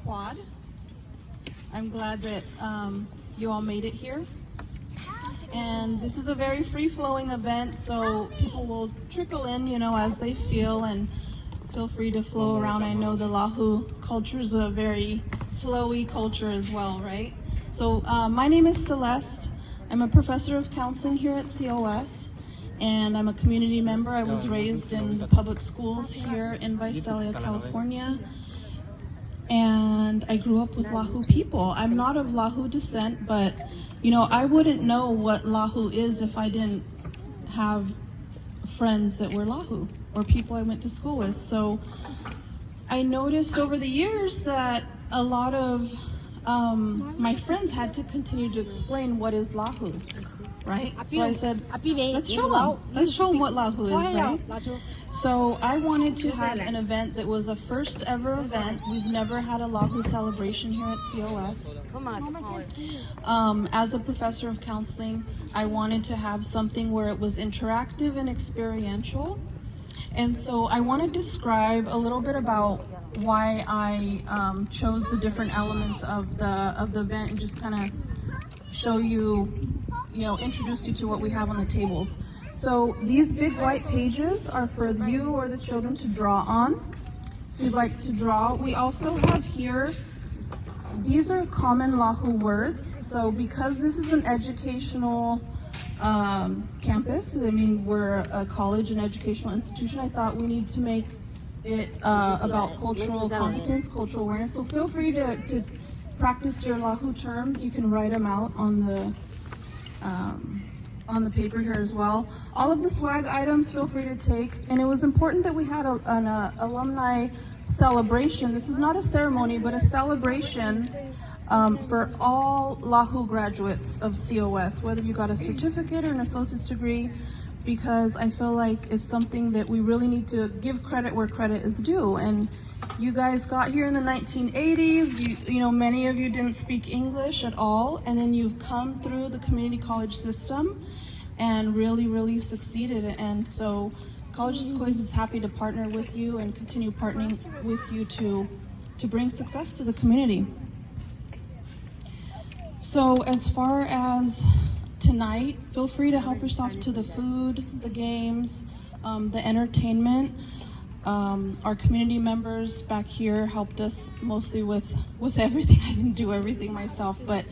Quad. I'm glad that um, you all made it here. And this is a very free-flowing event, so people will trickle in, you know, as they feel, and feel free to flow around. I know the Lahu culture is a very flowy culture as well, right? So uh, my name is Celeste. I'm a professor of counseling here at C O S, and I'm a community member. I was raised in the public schools here in Visalia, California. And I grew up with Lahu people. I'm not of Lahu descent, but you know, I wouldn't know what Lahu is if I didn't have friends that were Lahu or people I went to school with. So I noticed over the years that a lot of um, my friends had to continue to explain what is Lahu, right? So I said, let's show them. Let's show them what Lahu is, right? So I wanted to have an event that was a first ever event. We've never had a Lahu celebration here at C O S. Um, as a professor of counseling, I wanted to have something where it was interactive and experiential. And so I want to describe a little bit about why I um, chose the different elements of the of the event and just kind of show you, you know, introduce you to what we have on the tables. So these big white pages are for you or the children to draw on. If you'd like to draw, we also have here, these are common Lahu words. So because this is an educational um, campus, I mean, we're a college and educational institution, I thought we need to make it uh, about cultural competence, cultural awareness. So feel free to, to practice your Lahu terms. You can write them out on the um, on the paper here as well. All of the swag items, feel free to take. And it was important that we had a, an uh, alumni celebration. This is not a ceremony, but a celebration um, for all Lahu graduates of C O S, whether you got a certificate or an associate's degree, because I feel like it's something that we really need to give credit where credit is due. And you guys got here in the nineteen eighties. You, you know, many of you didn't speak English at all, and then you've come through the community college system and really, really succeeded. And so College of Sequoias is happy to partner with you and continue partnering with you to, to bring success to the community. So as far as tonight, feel free to help yourself to the food, the games, um, the entertainment. Um, our community members back here helped us mostly with, with everything. I didn't do everything myself, but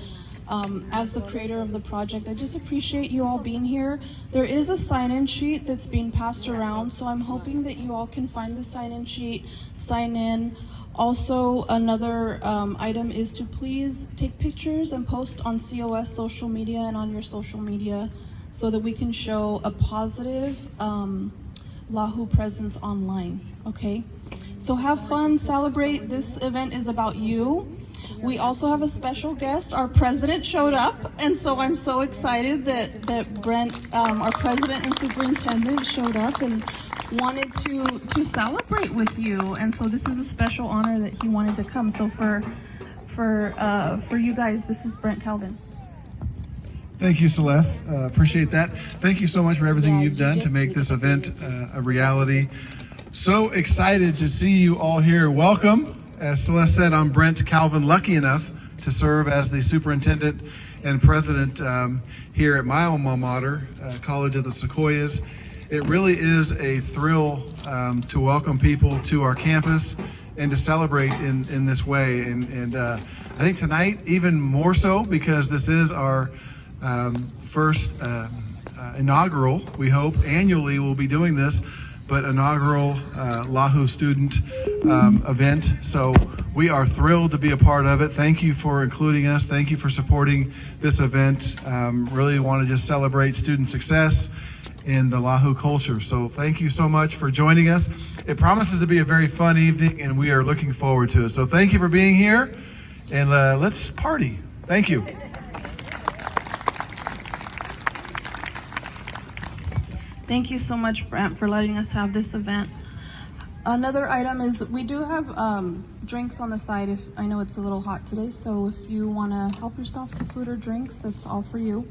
um, as the creator of the project, I just appreciate you all being here. There is a sign-in sheet that's being passed around, so I'm hoping that you all can find the sign-in sheet, sign in. Also, another um, item is to please take pictures and post on C O S social media and on your social media so that we can show a positive um, Lahu presence online, okay? So have fun, celebrate. This event is about you. We also have a special guest. Our president showed up, and so I'm so excited that, that Brent, um, our president and superintendent, showed up and wanted to, to celebrate with you. And so this is a special honor that he wanted to come. So for, for, uh, for you guys, this is Brent Calvin. Thank you, Celeste. Uh, appreciate that. Thank you so much for everything you've done to make this event uh, a reality. So excited to see you all here. Welcome. As Celeste said, I'm Brent Calvin, lucky enough to serve as the superintendent and president um, here at my alma mater, uh, College of the Sequoias. It really is a thrill um, to welcome people to our campus and to celebrate in, in this way. And, and uh, I think tonight, even more so, because this is our um, first uh, uh, inaugural, we hope, annually we'll be doing this, but inaugural uh, Lahu student um, event. So we are thrilled to be a part of it. Thank you for including us. Thank you for supporting this event. Um, really want to just celebrate student success in the Lahu culture. So thank you so much for joining us. It promises to be a very fun evening, and we are looking forward to it. So thank you for being here, and uh, let's party. Thank you. Thank you so much, Brent, for letting us have this event. Another item is we do have um, drinks on the side. If I know it's a little hot today, so if you want to help yourself to food or drinks, that's all for you.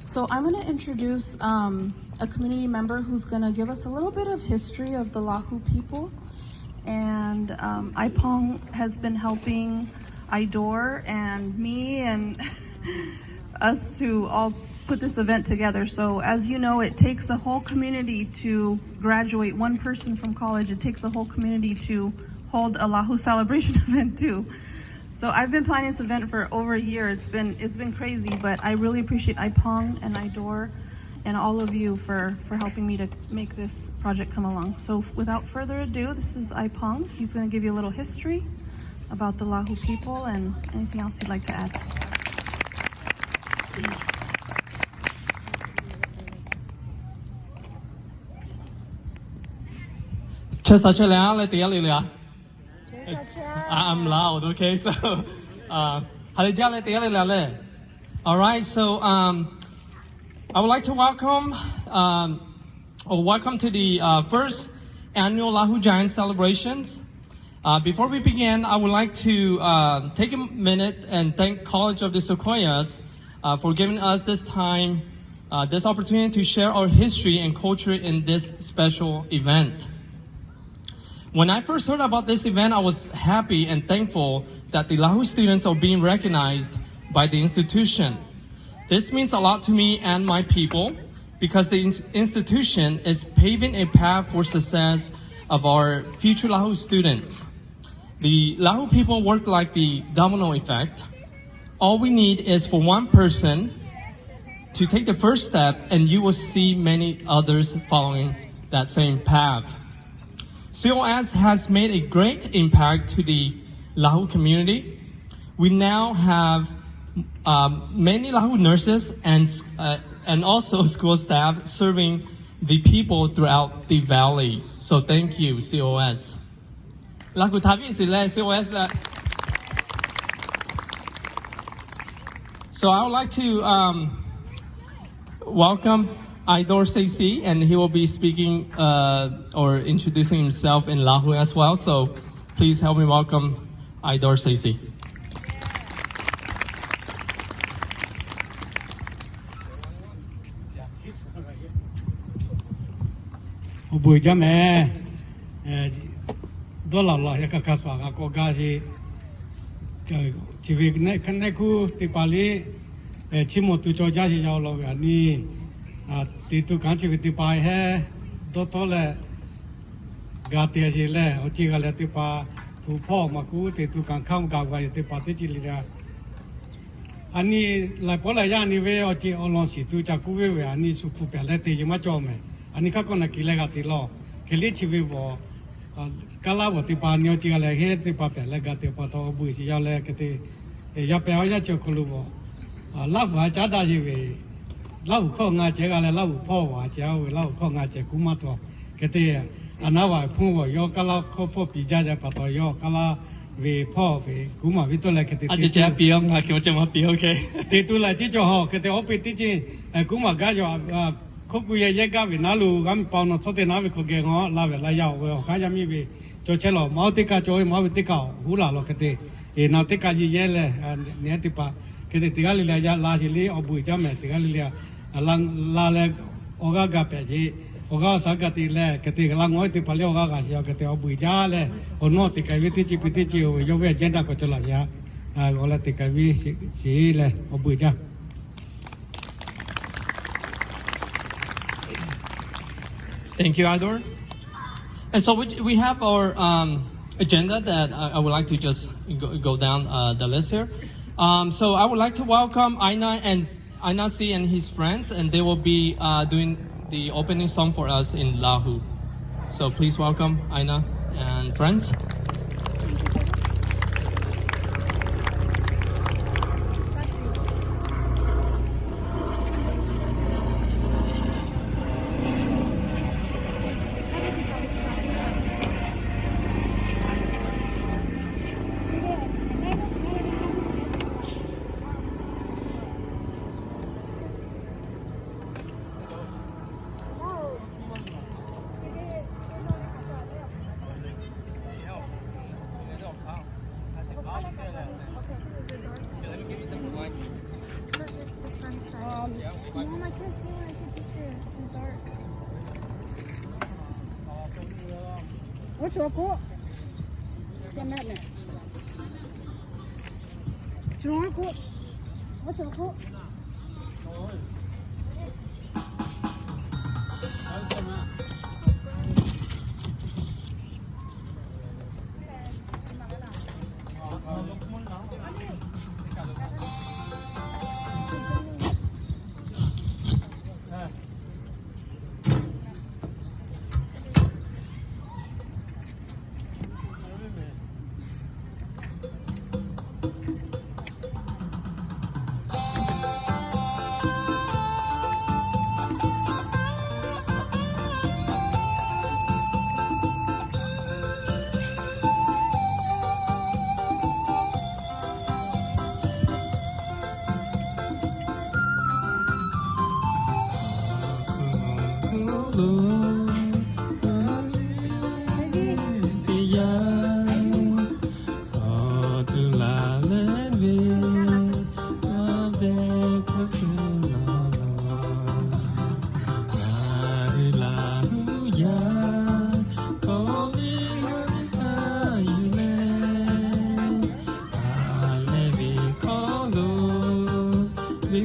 So I'm going to introduce um, a community member who's going to give us a little bit of history of the Lahu people. And um, Ipong has been helping Idor and me and us to all put this event together. So as you know, it takes a whole community to graduate one person from college. It takes a whole community to hold a Lahu celebration event too. So I've been planning this event for over a year. It's been it's been crazy, but I really appreciate Ipong and Idor and all of you for, for helping me to make this project come along. So without further ado, this is Ipong. He's going to give you a little history about the Lahu people and anything else you'd like to add. Chaw sha chehˇ leh a leh te a le le a. I'm loud, okay? So, uh, hale ja le te a le le le. All right, so um, I would like to welcome um, or welcome to the uh, first annual Lahu Jayanti celebrations. Uh, before we begin, I would like to uh, take a minute and thank College of the Sequoias uh, for giving us this time, uh, this opportunity to share our history and culture in this special event. When I first heard about this event, I was happy and thankful that the Lahu students are being recognized by the institution. This means a lot to me and my people because the ins- institution is paving a path for success of our future Lahu students. The Lahu people work like the domino effect. All we need is for one person to take the first step, and you will see many others following that same path. C O S has made a great impact to the Lahu community. We now have um, many Lahu nurses and, uh, and also school staff serving the people throughout the valley. So thank you, C O S. Laˇ kuˬ htaꞈ viˉ shiˍ leh C O S leh. So I would like to um, welcome Idor Sesi, and he will be speaking uh, or introducing himself in Lahu as well. So please help me welcome Idor Sesi. Awˬ bon uiˍ jaˇ mehˍ. Dawˇ laˬ laˬ yaꞈ hk'aˇ hk'a shuˍ g'a k'awꞈ gaˇ sheˍ. Chi ve neˆ hkuˇ teˇ hpaˍ liˇ chiˇ mvuh tuˬ cawˬ jaˇ sheˍ yaˇ law ve a nyi. Teꞈ tu kanˉ chi ve teˇ hpaˍ heˉ dawˇ htawˇ leh, ga te sheˍ leh awˬ ceˬ g'a leh teˇ hpaˍ, hpu hpawˇ maˇ kuˉ teꞈ tu kanˉ hk'aˇ gaˬ g'a yoˬ teˇ hpaˍ teˇ ceuˬ le le. A nyi laiˬ pawˆ laiˬ yaˇ a nyi ve awˬ ceˬ awˬ lawn shiˍ tu ca kuˉ ve ve a nyi shu hpu pehˬ leh te yeˬ maˇ cawˬ mehˍ. A nyi hk'aˇ kawˆ na kiˬ leh g'a te law. Hk'e liˇ chi ve vawˬ Kaˇ laˇ vawˬ teˇ hpaˍ nyi awˬ ceˬ g'a leh heˉ teˇ hpaˍ pehˬ leh ga te pa taw awˬ bon uiˍ shiˍ yaˇ leh hk'e te, yaˇ pehˬ awˬ yanˇ chi awˬ hk'aw lo vawˬ Laˇ huˍ a caˉ daꞈ sheˍ ve, Laˇ huˍ hkawˇ ngaˇ cehˬ g'a leh Laˇ huˍ hpawˇ vawˬ a cehˬ a ve Laˇ huˍ hkawˇ ngaˇ cehˬ kuˉ maˇ taw. Hk'e te, a naˉ vaˬ hpfuhˇ vawˬ yawˇ Kaˇ laˇ hkawˇ hpawˇ piˍ jaˇ jaˇ pa taw yawˇ Kaˇ laˇ ve hpawˇ ve kuˉ maˍ ve tawˇ leh hk'e te, a cehˬ cehˬ a piˍ a ngaˬ hk'e maˇ cehˬ maˇ piˍ, okay. Teꞈ tu laiˬ ceˇ cawˬ hawˬ hk'e te awˬ piˇ teˇ ceuˬ, kuˉ maˍ gaˇ yaw, hk'oˆ kuˬ yehˬ yehˇ gaˇ ve naˉ lo g'a miˬ pa awˬ nawˬ tawˇ te naˉ ve hk'aw geh ngaˬ laˇ ve laˇ yaˇ oˬ ve awˬ hk'aˇ yaˇ miˇ ve cawˬ chehˇ law. Maˇ oˇ teˇ kaˇ cawˬ ve maˇ ve teˇ kaˇ huˉ laˬ law hk'e te, eˬ na teˇ kaˇ yeˇ yehˇ leh, neˬ teˇ hpaˍ hk'e te teˇ g'aˇ le le a yaˇ la sheˍ liˇ awˬ bon uiˍ jaˇ mehˍ. Teˇ g'aˇ le le a laˇ leh awˬ g'aˇ g'a pehꞈ sheˍ, awˬ g'aˇ awˬ shaˉ g'a te leh hk'e te g'a laˇ ngawˬ teˇ hpaˍ liˇ awˬ g'aˇ g'a sheˍ a hk'e te awˬ bon uiˍ jaˇ leh, awˬ nawˉ teˇ kaꞈ ve teˇ ceuˬ piˇ teˇ ceuˬ oˬ ve yawˇ ve a jehˇ daꞈ k'awꞈ cawˬ laꞈ yaˇ, awˬ leh teˇ kaꞈ ve sheˍ leh awˬ bon uiˍ jaˇ. Thank you, Idor. And so we, we have our um, agenda that I, I would like to just go, go down uh, the list here. Um, so I would like to welcome Aina and Aina C and his friends, and they will be uh, doing the opening song for us in Lahu. So please welcome Aina and friends. Venˇ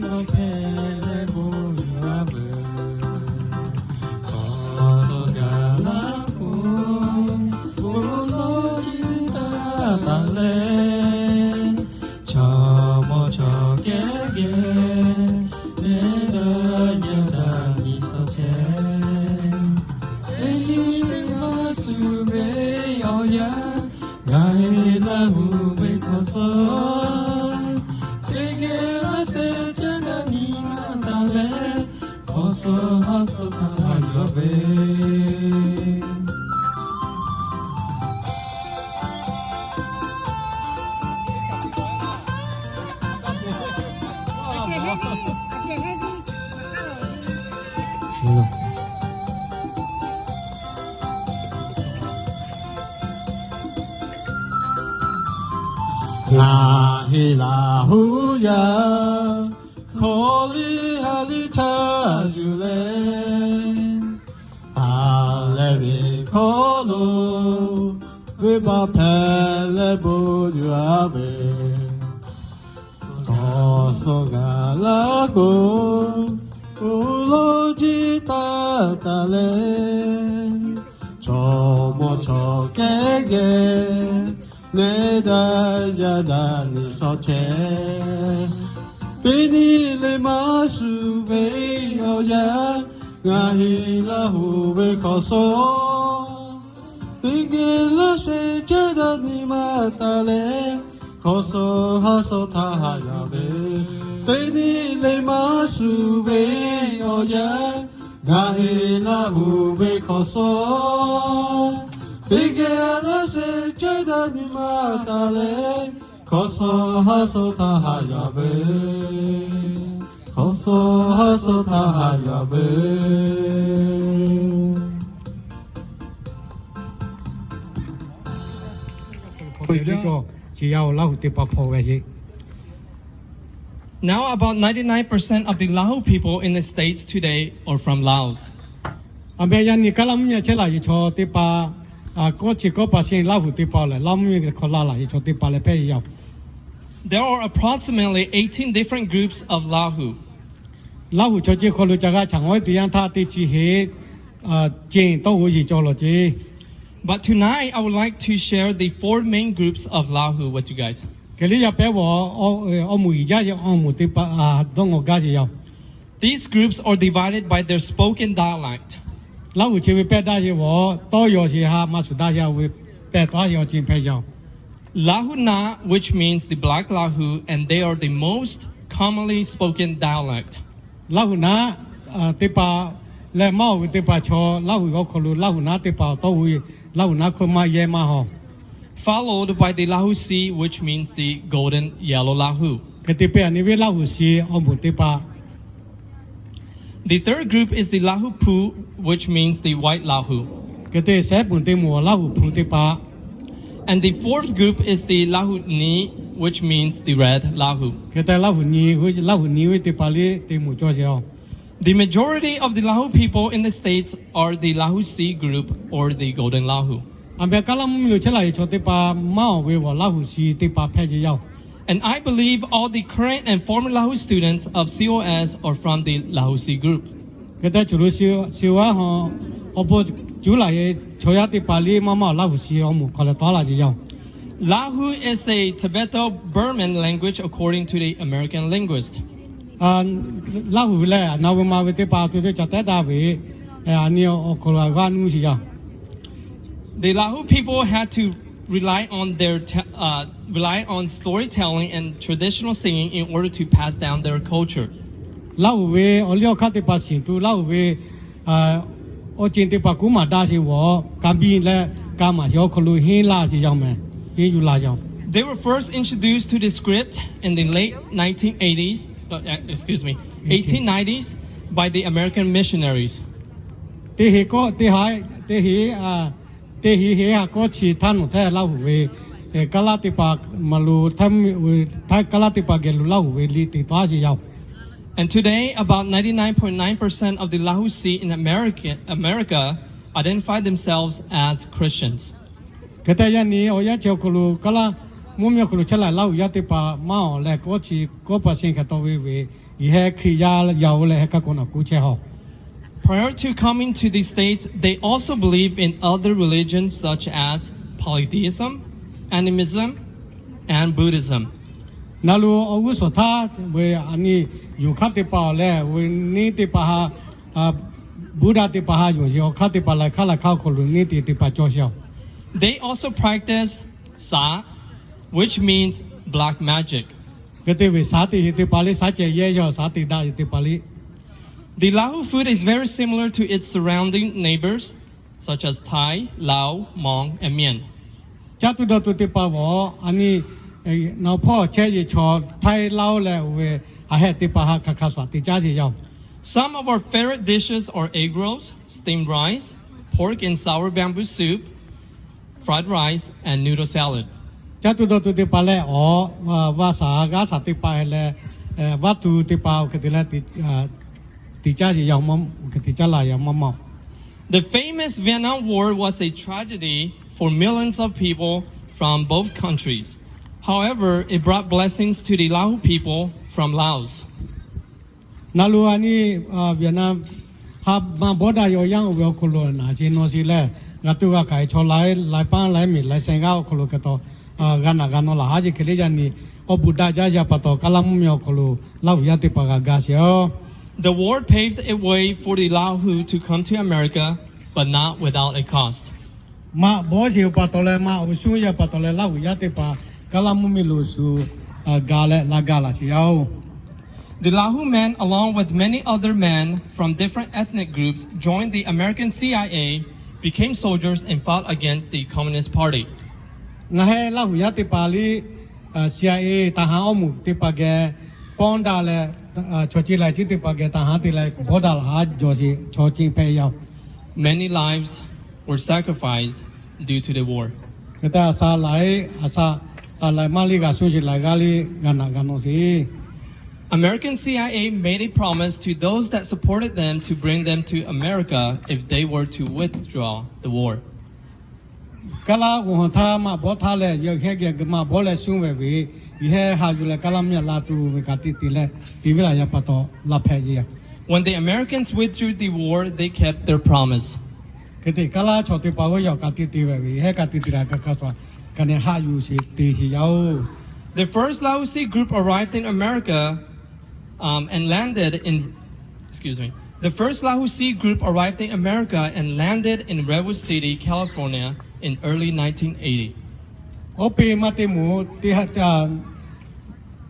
baˆ hpehꞈ leh bon yaˇ veuˬ. K'awꞈ suh gaˬ laˇ k'o, bon lawˇ ciˉ taˇ taˍ leh, chaw mawˇ chaw kehˉ geh, neˇ daꞈ yaˇ daꞈ nyi suh chehˇ. Teˇ nyi teˇ maˇ shuˍ ve awˬ yanˇ, ngaˬ hui Laˇ huˍ ve hk'awꞈ suh, teˇ geh laˇ sheh chehˇ daꞈ nyi ma taˍ leh, k'awꞈ suh haˉ suh htaˇ haˍ yaˇ ve. Ngaˬ hui Laˇ huˍ yaˇ, hkawˇ liˇ ha liˇ htaˇ yuˬ leh, ha leh ve hkawˇ lo, venˇ baˆ hpehꞈ leh bon yaˇ ve. K'awꞈ suh gaˬ laˇ k'o, awˬ lawn jiˇ taˇ taˍ leh, chaw mawˇ chaw kehˉ geh, neˇ daꞈ yaˇ daꞈ nyi suh chehˇ. Teˇ nyi leh maˇ shuˍ ve awˬ yanˇ, ngaˬ hui Laˇ huˍ ve hk'awꞈ suh, teˇ geh laˇ sheh chehˇ daꞈ nyi ma taˍ leh, k'awꞈ suh haˉ suh htaˇ haˍ yaˇ ve. Teˇ nyi leh maˇ shuˍ ve awˬ yanˇ, ngaˬ hui Laˇ huˍ ve hk'awꞈ suh, teˇ geh laˇ sheh chehˇ daꞈ nyi ma taˍ leh, k'awꞈ suh haˉ suh htaˇ haˍ yaˇ ve. K'awꞈ suh haˉ suh htaˇ haˍ yaˇ ve. Now, about ninety-nine percent of the Lahu people in the States today are from Laos. Aˬ meh yaˇ nyi kaˉ laˇ mvuhˇ nyi chehˇ laˬ yeˬ chaw teˇ hpaˍ, kawˆ chi kawˆ pa sheˍ Laˇ huˍ teˇ hpaˍ leh Laˇ mvuhˇ nyi hk'aw la laˬ yeˬ chaw teˇ hpaˍ leh pehˇ yaˇ. There are approximately eighteen different groups of Lahu. Laˇ huˍ chaw ceuˬ hk'aw lo ca g'a chaꞈ ngawˉ teˇ yanˇ htaˇ teˇ chi heˆ, ceuˬ tawˇ g'oˇ yeˬ cawˬ lawˬ ce. But tonight I would like to share the four main groups of Lahu with you guys. Hk'e liˇ yaˇ pehˉ vawˬ, awˬ moˍ iˍ jaˇ ve awˬ moˍ teˇ hpaˍ dawˇ ngawˬ gaˇ ce yaˇ. These groups are divided by their spoken dialect. Laˇ huˍ chi ve pehˇ daˇ ce vawˬ, tawˇ yaw ce ha maˇ shuˍ daˇ ce ve pehˇ taˍ ce awˬ ceuˬ hpehꞈ yaˇ. Lahu Naˆ, which means the Black Lahu, and they are the most commonly spoken dialect. Laˇ huˍ naˆ teˇ hpaˍ leh maˇ oˬ ve teˇ hpaˍ chaw Laˇ huˍ awˬ hk'aw lo Laˇ huˍ naˆ teˇ hpaˍ tawˇ ve, Laˇ huˍ naˆ hk'oˆ maˇ yehˇ maˇ haw. Followed by the Lahu Siˍ, which means the golden yellow Lahu. Hk'e te pehˇ a nyi ve Laˇ huˍ siˍ awˬ moˍ teˇ hpaˍ. The third group is the Lahu Hpu, which means the white Lahu. Hk'e te shehˉ peuˬ teˇ moˍ Laˇ huˍ hpu teˇ hpaˍ. And the fourth group is the Lahu Nyi, which means the red Lahu. Hk'e te Laˇ huˍ nyi, Laˇ huˍ nyi ve teˇ hpaˍ liˇ teˇ moˍ cawˬ ce a. The majority of the Lahu people in the States are the Lahu Siˍ group or the Golden Lahu. Aˬ meh kaˉ laˇ mvuhˇ miˬ lo chehˇ laˬ yehˬ chaw teˇ hpaˍ maˇ awˬ ve awˬ Lahu shi teˇ hpaˍ hpehꞈ ce yaˇ oˬ. And I believe all the current and former Lahu students of C O S are from the Lahu shi group. Hk'e te cawˬ lo C O S hawˬ awˬ bon cuˉ laˬ yehˬ chaw yaˇ teˇ hpaˍ liˇ maˇ maˇ awˬ Lahu shi awˬ moˍ hk'aw leh tawˉ laˇ ce yaˇ oˬ. Lahu is a Tibeto-Burman language according to the American linguist. Lahu lehˬ, na ve ma ve teˇ hpaˍ tuˬ ve caˬ tehˉ daꞈ ve, aˬ nyi awˬ hk'aw lo g'a nuˇ sheˍ yaˇ. The Lahu people had to rely on their, rely on storytelling and traditional singing in order to pass down their culture. Laˇ huˍ ve awˬ liˇ awˬ hk'aˇ teˇ hpaˍ shiˍ tuˬ Laˇ huˍ ve awˬ ceuˬ teˇ hpaˍ kuˉ maˍ daꞈ sheˍ ve, ka biˇ leh ka maˍ sheˍ awˬ hk'aw lo henˇ laˇ sheˍ yaˇ meh, henˇ yuˬ laˇ yaˇ. They were first introduced to the script in the late nineteen eighties, excuse me, eighteen nineties by the American missionaries. Teˇ heˍ kawˆ teˇ ha, teˇ heˍ, teˇ heˍ heˍ ha kawˆ chi htaˇ nawˬ htehˇ Laˇ huˍ ve kaˉ laˇ teˇ hpaˍ maˍ lo, Kaˉ laˇ teˇ hpaˍ geh lo Laˇ huˍ ve liꞈ teꞈ taˍ sheˍ yaˇ. And today, about ninety-nine point nine percent of the Lahu Shi in America, America identify themselves as Christians. Hk'e te yaˇ nyi awˬ yanˇ chi awˬ hk'aw lo kaˉ laˇ mvuhˇ miˬ awˬ hk'aw lo chehˇ laˬ Laˇ huˍ yaˇ teˇ hpaˍ maˇ awˬ leh kawˆ chi kawˆ pa shen hk'e taw ve ve, yehˬ heh Hkriꞈ yaˇ yaˇ oˬ leh heh kaˇ k'o naˬ kuˉ chehˇ haw. Prior to coming to the States, they also believe in other religions such as polytheism, animism, and Buddhism. Na lo awˬ g'uˇ suhˍ htaˇ ve aˬ nyi yonˍ hk'aˇ teˇ hpaˍ awˬ leh ve neˇ teˇ hpaˍ ha, Buddha teˇ hpaˍ ha yonˍ sheˍ awˬ hk'aˇ teˇ hpaˍ laiˬ hk'aˇ laiˬ hk'aˇ awˬ hk'aw lo neˇ te teˇ hpaˍ cawˬ sheˍ. They also practice saˍ, which means black magic. Hk'e te ve saˍ teꞈ yehˬ teˇ hpaˍ liˇ, saˍ cehˬ yehˇ yaˇ saˍ teꞈ daꞈ yehˬ teˇ hpaˍ liˇ. The Lahu food is very similar to its surrounding neighbors, such as Thai, Lao, Hmong, and Mien. Caˇ tuˬ dawˬ tuˬ teˇ hpaˍ vawˬ aˬ nyi, nawˬ hpawˇ chehˇ yehˬ chaw Thai, Lao leh oˇ ve aˬ hehˆ teˇ hpaˍ ha hk'aˬ hk'aˬ suhˍ teꞈ caˇ sheˍ yaˇ. Some of our favorite dishes are egg rolls, steamed rice, pork and sour bamboo soup, fried rice, and noodle salad. Caˇ tuˬ dawˬ tuˬ teˇ hpaˍ leh awˬ vaˇ saˍ g'aˇ saˍ teˇ hpaˍ leh vaˇ tuˬ teˇ hpaˍ oˇ hk'e te leh teꞈ caˇ sheˍ yaˇ, oˇ hk'e teꞈ caˇ laˇ yaˇ maˇ maˇ. The famous Vietnam War was a tragedy for millions of people from both countries. However, it brought blessings to the Lahu people from Laos. Na lo aˬ nyi Vietnam ha ma bawˇ daꞈ yaw yanˇ oˇ ve awˬ hk'aw lo naˬ sheˍ nawˬ sheˍ leh, g'a tuˬ g'a hkanˍ chaw laiˉ laiˉ paˉ laiˉ miˬ laiˉ sehˍ g'aˇ awˬ hk'aw lo hk'e taw g'a naˬ g'a nawˬ laˬ haˉ ce hk'e le yaˇ nyi, awˬ bon daꞈ jaˇ yaˇ pa taw kaˉ laˇ mvuhˇ miˬ awˬ hk'aw lo Laˇ huˍ yaˇ teˇ hpaˍ g'a ga sheˍ oˬ. The war paved a way for the Lahu to come to America, but not without a cost. Maꞈ bawˇ sheˍ pa taw leh maꞈ awˬ shuˉ yaˇ pa taw leh Laˇ huˍ yaˇ teˇ hpaˍ kaˉ laˇ mvuhˇ miˬ lo shu ga leh laˇ ga laˬ sheˍ yaˇ oˬ. The Lahu men, along with many other men from different ethnic groups, joined the American C I A, became soldiers, and fought against the Communist Party. Ngaˬ heh Laˇ huˍ yaˇ teˇ hpaˍ liˇ C I A taˍ haˉ awˬ moˍ teˇ hpaˍ geh pawˇ daꞈ leh, chaw ceuˬ laiˬ ceuˬ teˇ hpaˍ geh taˍ haˉ te leh bawˇ daꞈ laˬ haˉ jawˬ sheˍ chaw ceuˬ hpehꞈ yaˇ. Many lives were sacrificed due to the war. Hk'e te a sha laiˉ a sha, laiˉ maˇ liˇ g'a shuˉ sheˍ laiˉ g'aˇ liˇ g'a naˬ g'a nawˬ sheˍ. American C I A made a promise to those that supported them to bring them to America if they were to withdraw the war. Kaˉ laˇ g'uˬ hawˬ htaˇ maꞈ bawˇ htaˇ leh yawˇ hkehˇ geh maꞈ bawˇ leh shuˉ vehˍ ve, yawˇ heh haꞈ yuˬ leh kaˉ laˇ mvuhˇ miˬ la tuˬ ve ka tiꞈ te leh te ve laˬ yaˇ pa taw laˇ hpehꞈ ce yaˇ. When the Americans withdrew the war, they kept their promise. Hk'e te kaˉ laˇ chaw teˇ hpaˍ g'uˇ yawˬ ka tiꞈ te vehˍ ve, yawˇ heh ka tiꞈ te leh kaꞈ hk'a shuˍ kaꞈ neh haꞈ yuˬ sheˍ te sheˍ yaˇ oˬ. The first Lahu Shi group arrived in America, um, and landed in, excuse me, the first Lahu Shi group arrived in America and landed in Redwood City, California in early nineteen eighty. Oˇ peˇ maˇ teˇ moˍ teˇ ha,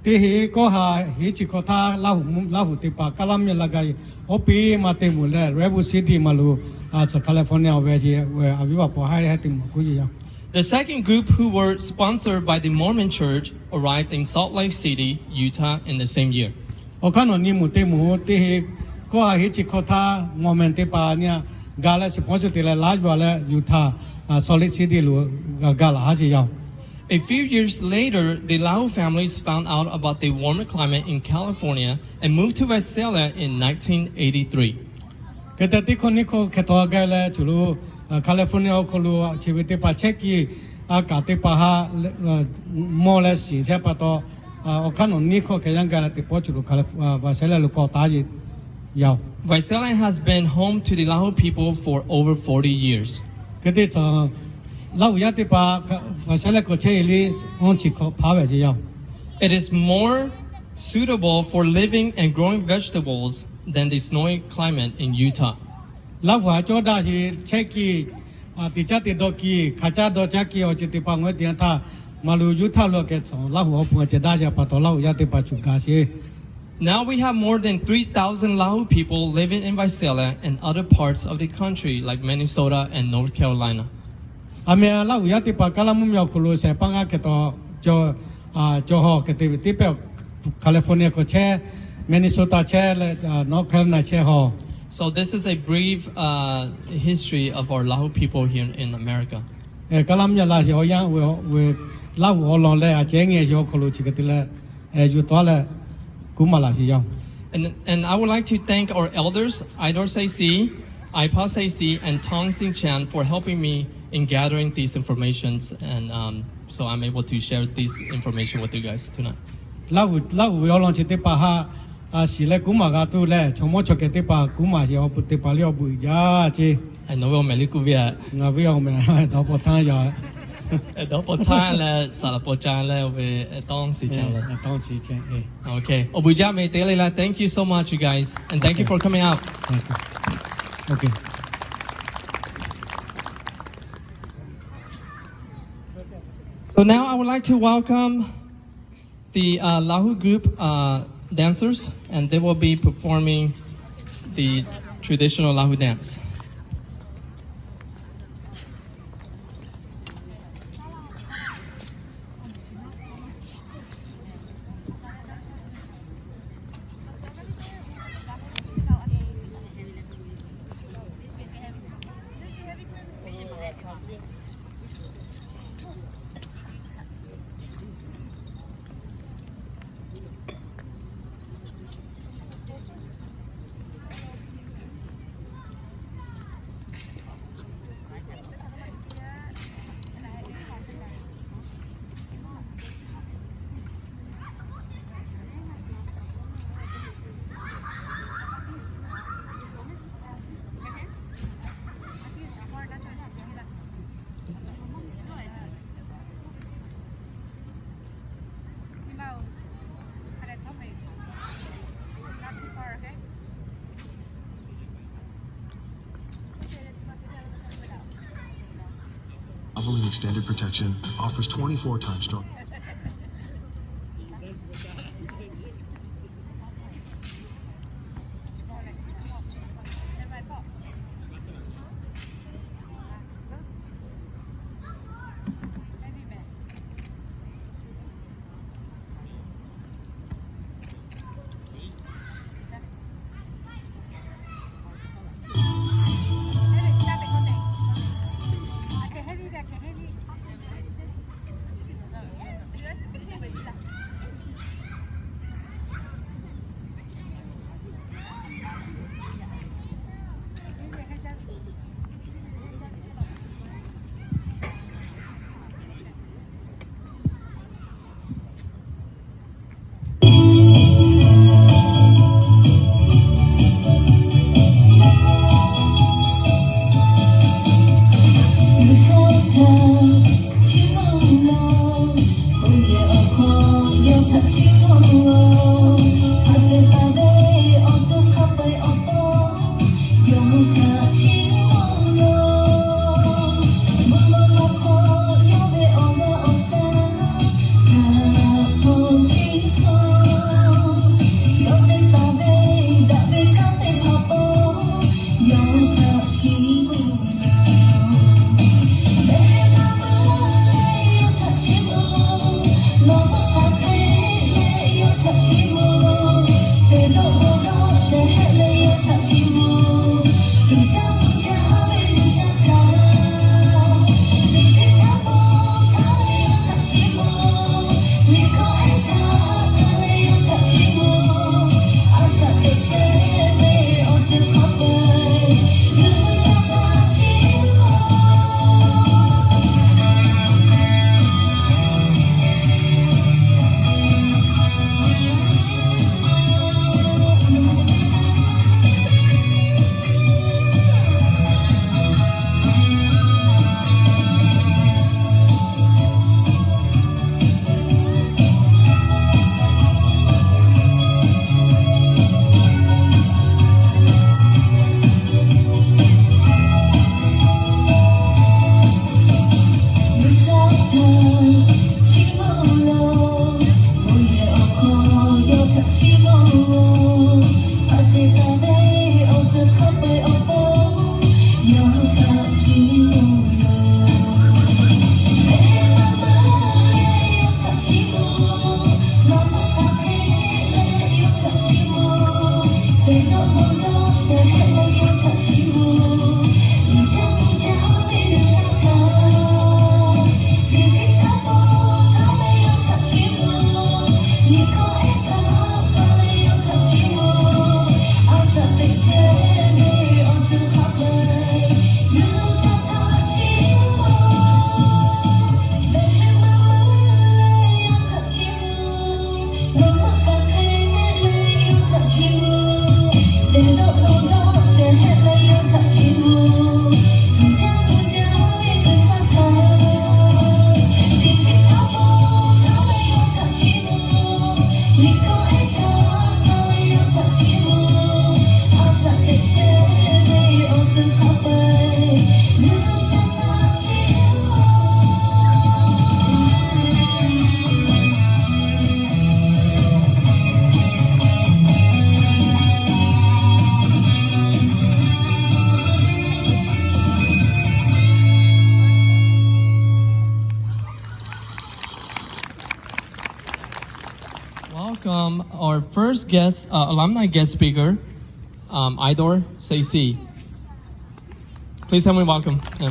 teˇ heˍ kawˆ ha heˍ chi hkawꞈ htaˇ Laˇ huˍ teˇ hpaˍ kaˉ laˇ mvuhˇ miˬ la gaˇ e. Oˇ peˇ maˇ teˇ moˍ leh Redwood City maˬ lo, chi California awˬ ve chi, a viˉ vaˇ paw ha heh teˇ moˍ k'oˆ ce yaˇ. The second group, who were sponsored by the Mormon Church, arrived in Salt Lake City, Utah in the same year. Awˬ hk'aˇ nawˬ nyi moˍ teˇ moˍ teˇ heˍ kawˆ ha heˍ chi hkawꞈ htaˇ Mormon teˇ hpaˍ nyi a ga leh sponsor te leh laˇ yuˬ a leh Utah, Salt Lake City lo g'a ga laˬ haˉ ce yaˇ. A few years later, the Lahu families found out about the warmer climate in California and moved to Visalia in nineteen eighty-three. Hk'e te teˇ hkawˇ nyiˇ hkawˇ hk'e taw gaˇ leh cuˬ lo California awˬ hk'aw lo chi ve teˇ hpaˍ chehˇ kiˇ a kaꞈ teˇ hpaˍ ha mawˇ leh shiˍ chehˇ pa taw, awˬ hk'aˇ nawˬ nyiˇ hkawˇ hkeh yaˇ gaˬ leh teˇ pawˆ cuˬ lo California, Visalia lo k'awꞈ taˍ ve yoˬ. Visalia has been home to the Lahu people for over forty years. Hk'e te tcuh, Laˇ huˍ yaˇ teˇ hpaˍ Visalia k'awꞈ chehˇ e liˇ awˇ chi hk'awꞈ hpaˇ ve ce yoˬ. It is more suitable for living and growing vegetables than the snowy climate in Utah. Laˇ huˍ a cawˇ daꞈ sheˍ chehˇ kiˇ, teˇ caˇ teˇ dawˇ kiˇ, hk'a caˇ dawˇ caˇ kiˇ awˬ ceuˬ teˇ hpaˍ ngaˬ hui te yanˇ htaˇ, maˍ lo Utah lo a keh tcuh Laˇ huˍ awˬ pon a ceh daꞈ sheˍ pa taw Laˇ huˍ yaˇ teˇ hpaˍ cuˬ gaˬ sheˍ. Now we have more than three thousand Lahu people living in Visalia and other parts of the country like Minnesota and North Carolina. A meh Laˇ huˍ yaˇ teˇ hpaˍ Kaˇlaˇ mvuhˇ miˬ awˬ hk'aw lo shehˍ hpaˇ ngaˇ hkeh taw, cawˬ hawˬ hkeh te ve teˇ pehˇ California k'awꞈ chehˇ, Minnesota chehˇ leh North Carolina chehˇ hawˬ. So this is a brief history of our Lahu people here in America. Kaˇlaˇ mvuhˇ miˬ laˬ sheˍ awˬ yanˇ ve Laˇ huˍ awˬ lawn leh a ceh nge sheˍ awˬ hk'aw lo chi hkeh te leh yuˬ taˍ leh kuˉ maˍ laˬ sheˍ yoˬ. And, and I would like to thank our elders, Aidor Seisi, Aipa Seisi, and Tong Sing Chan for helping me in gathering these informations, and um, so I'm able to share this information with you guys tonight. Laˇ huˍ, Laˇ huˍ ve awˬ lawn chi teˇ hpaˍ ha a shiˍ leh kuˉ maˍ g'a tuˬ leh chaw mawˇ chaw keh teˇ hpaˍ kuˉ maˍ sheˍ awˬ pon teˇ hpaˍ liˇ awˬ bon uiˍ jaˇ ce. Nawˬ ve awˬ mehˍ liˇ k'oˆ ve a? Ngaˬ ve awˬ mehˍ Dawˇ paw htaˇ yoˬ. Dawˇ paw htaˇ leh saˍ laˍ paw ca leh ve Tong Sing Chan leh. Okay, awˬ bon uiˍ jaˇ meh te le la. Thank you so much, you guys, and thank you for coming out. Okay. So now I would like to welcome the uh, Lahu group uh, dancers, and they will be performing the traditional Lahu dance. Valvoline extended protection offers twenty-four times strong. Welcome our first guest, uh, alumni guest speaker, um, Idor Sesi. Please help me welcome him.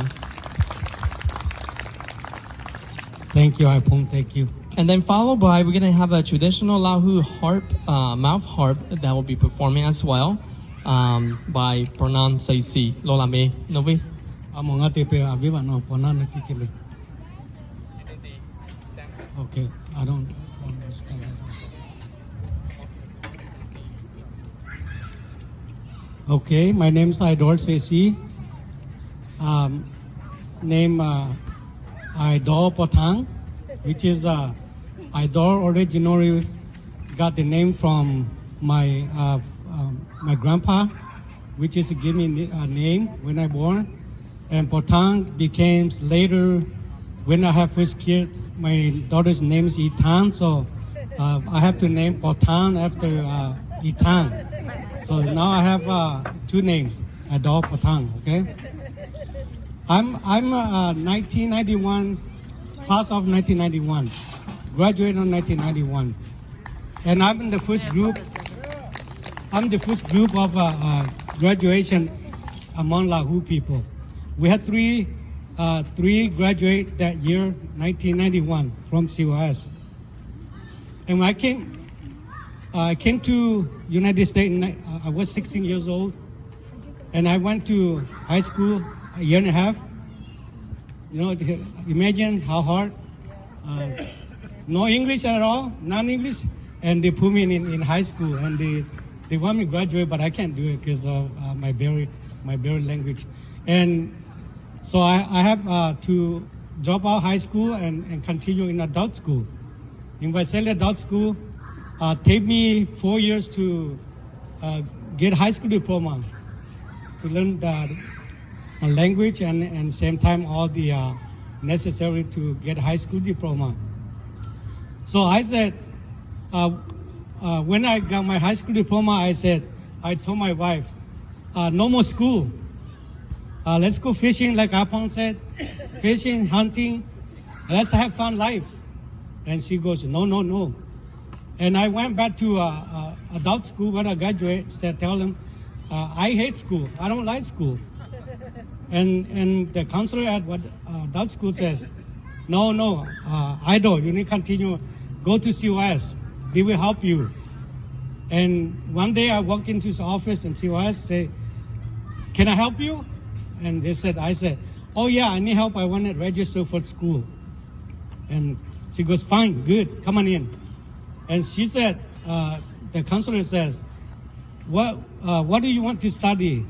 Thank you, Iphone. Thank you. And then followed by, we're gonna have a traditional Lahu harp, uh, mouth harp that will be performing as well, um, by Pronan Sesi. Lola me, Novi. Amo nga te pe aviva no Pronan ki kile. Okay, I don't understand. Okay, my name is Idor Sesi. Um, name, uh, Idor Potang, which is, uh, Idor originally got the name from my, uh, um, my grandpa, which is give me a name when I born. And Potang became later when I have first kid. My daughter's name is Itan, so, uh, I have to name Potang after, uh, Itan. So now I have, uh, two names, Idor Potang. Okay. I'm I'm uh, nineteen ninety-one, class of nineteen ninety-one, graduate in nineteen ninety-one, and I'm in the first group. I'm the first group of uh, uh, graduation among Lahu people. We had three uh, three graduate that year, nineteen ninety-one, from C Y S. And when I came, uh, I came to United States. In, uh, I was sixteen years old, and I went to high school a year and a half. You know, imagine how hard. Uh, no English at all, non-English, and they put me in, in high school, and they they want me to graduate, but I can't do it because of uh, my very my very language, and so I, I have uh, to drop out high school and, and continue in adult school. In Visalia Adult School, uh, take me four years to uh, get high school diploma to learn the uh, language and, and same time all the uh, necessary to get high school diploma. So I said, uh, uh, when I got my high school diploma, I said, I told my wife, uh, no more school. Uh, let's go fishing, like Apong said, fishing, hunting. Let's have fun life. And she goes, no, no, no. And I went back to uh, uh, adult school when I graduate, said, tell them, uh, I hate school. I don't like school. And, and the counselor at what, uh, adult school says, no, no, uh, Idor, you need to continue. Go to C Y S. They will help you. And one day I walk into his office and C Y S say, can I help you? And they said, I said, oh yeah, I need help. I want to register for school. And she goes, fine, good, come on in. And she said, uh, the counselor says, what, uh, what do you want to study?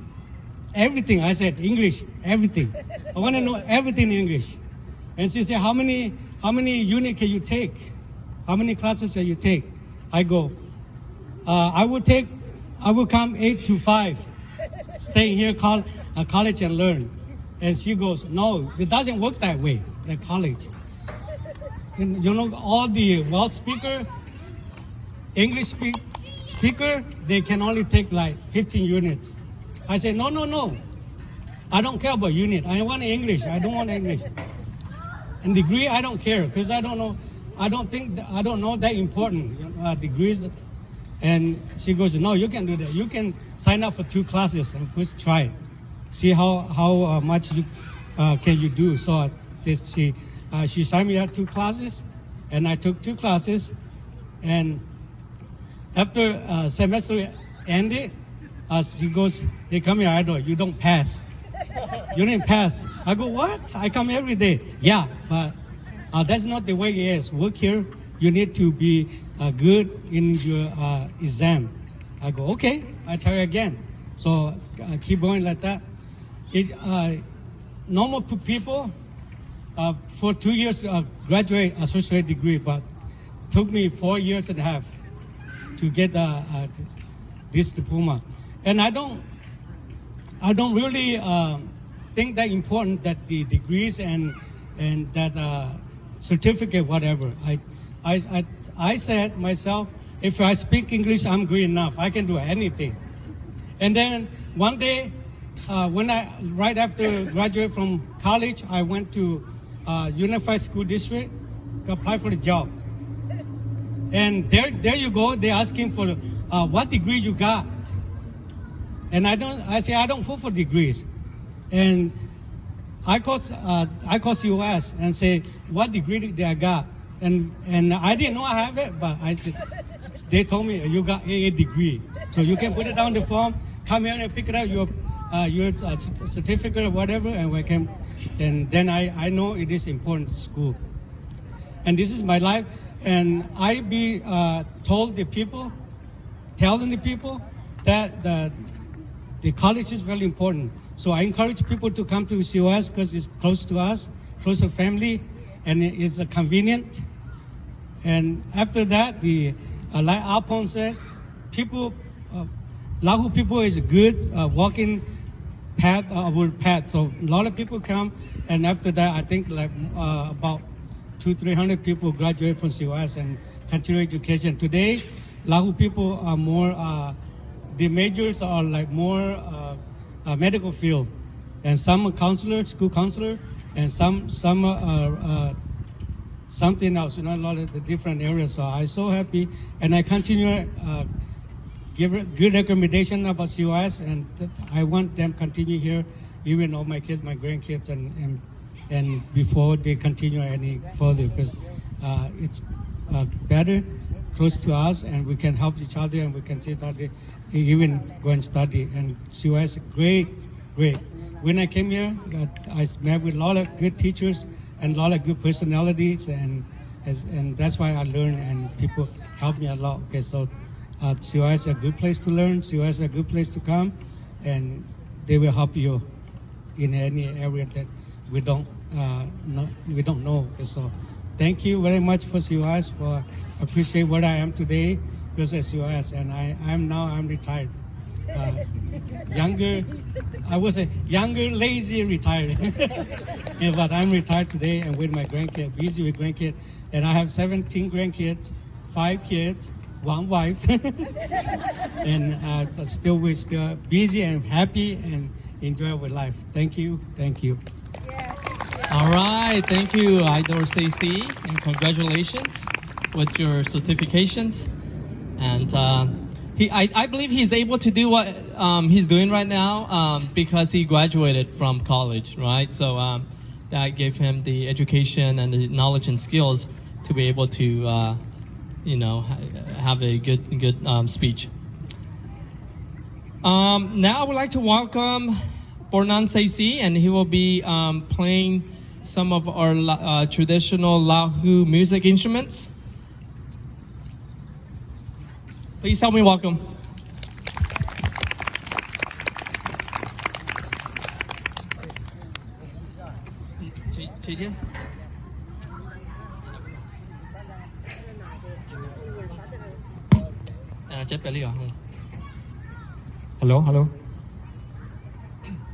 Everything. I said, English, everything. I want to know everything in English. And she said, how many, how many unit can you take? How many classes can you take? I go, uh, I will take, I will come eight to five, stay here col- uh, college and learn. And she goes, no, it doesn't work that way, the college. And you know, all the world speaker, English speak, speaker, they can only take like fifteen units. I say, no, no, no. I don't care about unit. I want English. I don't want English. And degree, I don't care because I don't know. I don't think, I don't know that important uh, degrees. And she goes, no, you can do that. You can sign up for two classes and first try. See how, how uh, much you uh, can you do. So uh, this, she, uh, she signed me up two classes, and I took two classes. And after uh, semester ended, uh, she goes, hey, come here, Idor, you don't pass. You didn't pass. I go, what? I come every day. Yeah, but uh, that's not the way it is. Work here, you need to be uh, good in your uh, exam. I go, okay, I try again. So uh, keep going like that. It, uh, normal p- people uh, for two years uh, graduate associate degree, but took me four years and a half to get uh, uh, this diploma. And I don't, I don't really uh, think that important that the degrees and and that uh, certificate, whatever. I, I, I, I said myself, if I speak English, I'm good enough. I can do anything. And then one day, uh, when I right after graduate from college, I went to uh, Unified School District to apply for the job. And there, there you go. They're asking for uh, what degree you got. And I don't, I say, I don't vote for degrees. And I call, uh, I call C O S and say, what degree did I got? And, and I didn't know I have it, but I, they told me you got A A degree. So you can put it down the form, come here and pick it up, your, uh, your uh, certificate or whatever, and we can, and then I, I know it is important school. And this is my life. And I be uh, told the people, telling the people that the, the college is very important. So I encourage people to come to C O S because it's close to us, close to family, and it is uh, convenient. And after that, the uh, like Apon said, people, uh, Lahu people is good uh, walking path, uh, our path. So a lot of people come, and after that, I think like uh, about two, three hundred people graduate from C O S and continue education. Today, Lahu people are more, uh, the majors are like more uh, uh, medical field, and some counselor, school counselor, and some some uh, uh, something else, you know, a lot of the different areas. So I'm so happy, and I continue uh, give re- good recommendation about C O S, and th- I want them continue here, even all my kids, my grandkids, and and, and before they continue any further, because uh, it's uh, better close to us, and we can help each other, and we can see that they even go and study. And C O S is great, great. When I came here, uh, I met with a lot of good teachers and a lot of good personalities, and as, and that's why I learned, and people help me a lot. Okay, so uh, C O S is a good place to learn. C O S is a good place to come, and they will help you in any area that we don't uh, know, we don't know. Okay, so thank you very much for C O S, for appreciate what I am today because of C O S, and I am now I'm retired. Uh, younger, I was a younger, lazy retired. Yeah, but I'm retired today and with my grandkid, busy with grandkid, and I have seventeen grandkids, five kids, one wife, and uh, so still we're still busy and happy and enjoy our life. Thank you, thank you. All right, thank you, Idor Sesi, and congratulations with your certifications. And uh, he, I, I believe he's able to do what um, he's doing right now um, because he graduated from college, right? So um, that gave him the education and the knowledge and skills to be able to, uh, you know, ha- have a good, good um, speech. Um, now I would like to welcome Bornan Seisi, and he will be um, playing some of our uh, traditional Lahu music instruments. Please help me welcome. Hello, hello.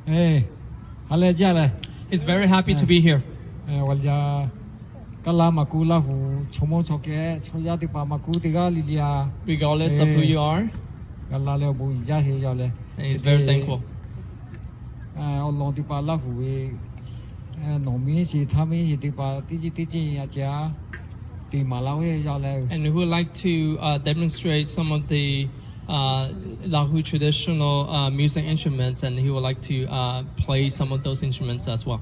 Eh, ha lehˬ jaˇ leh. He's very happy to be here. Eh, ဝၤလယ Kaˇ laˇ maˇ kuˇ Laˇ huˍ chaw mawˇ chaw kehˉ chaw yaˇ teˇ hpaˍ maˇ kuˇ teˇ g'aˇ le le a. Regardless of who you are, Kaˇ laˇ leh awˬ bon jaˇ sheˍ yaw leh. And he's very thankful. Awˬ lawn teˇ hpaˍ Laˇ huˍ ve nawˬ miˇ sheˍ htaˇ miˇ sheˍ teˇ hpaˍ teˇ ceuˬ teˇ ceuˬ a ciˍ a te maˍ laˇ ve yaw leh. And he would like to uh, demonstrate some of the uh, Lahu traditional uh, music instruments, and he would like to uh, play some of those instruments as well.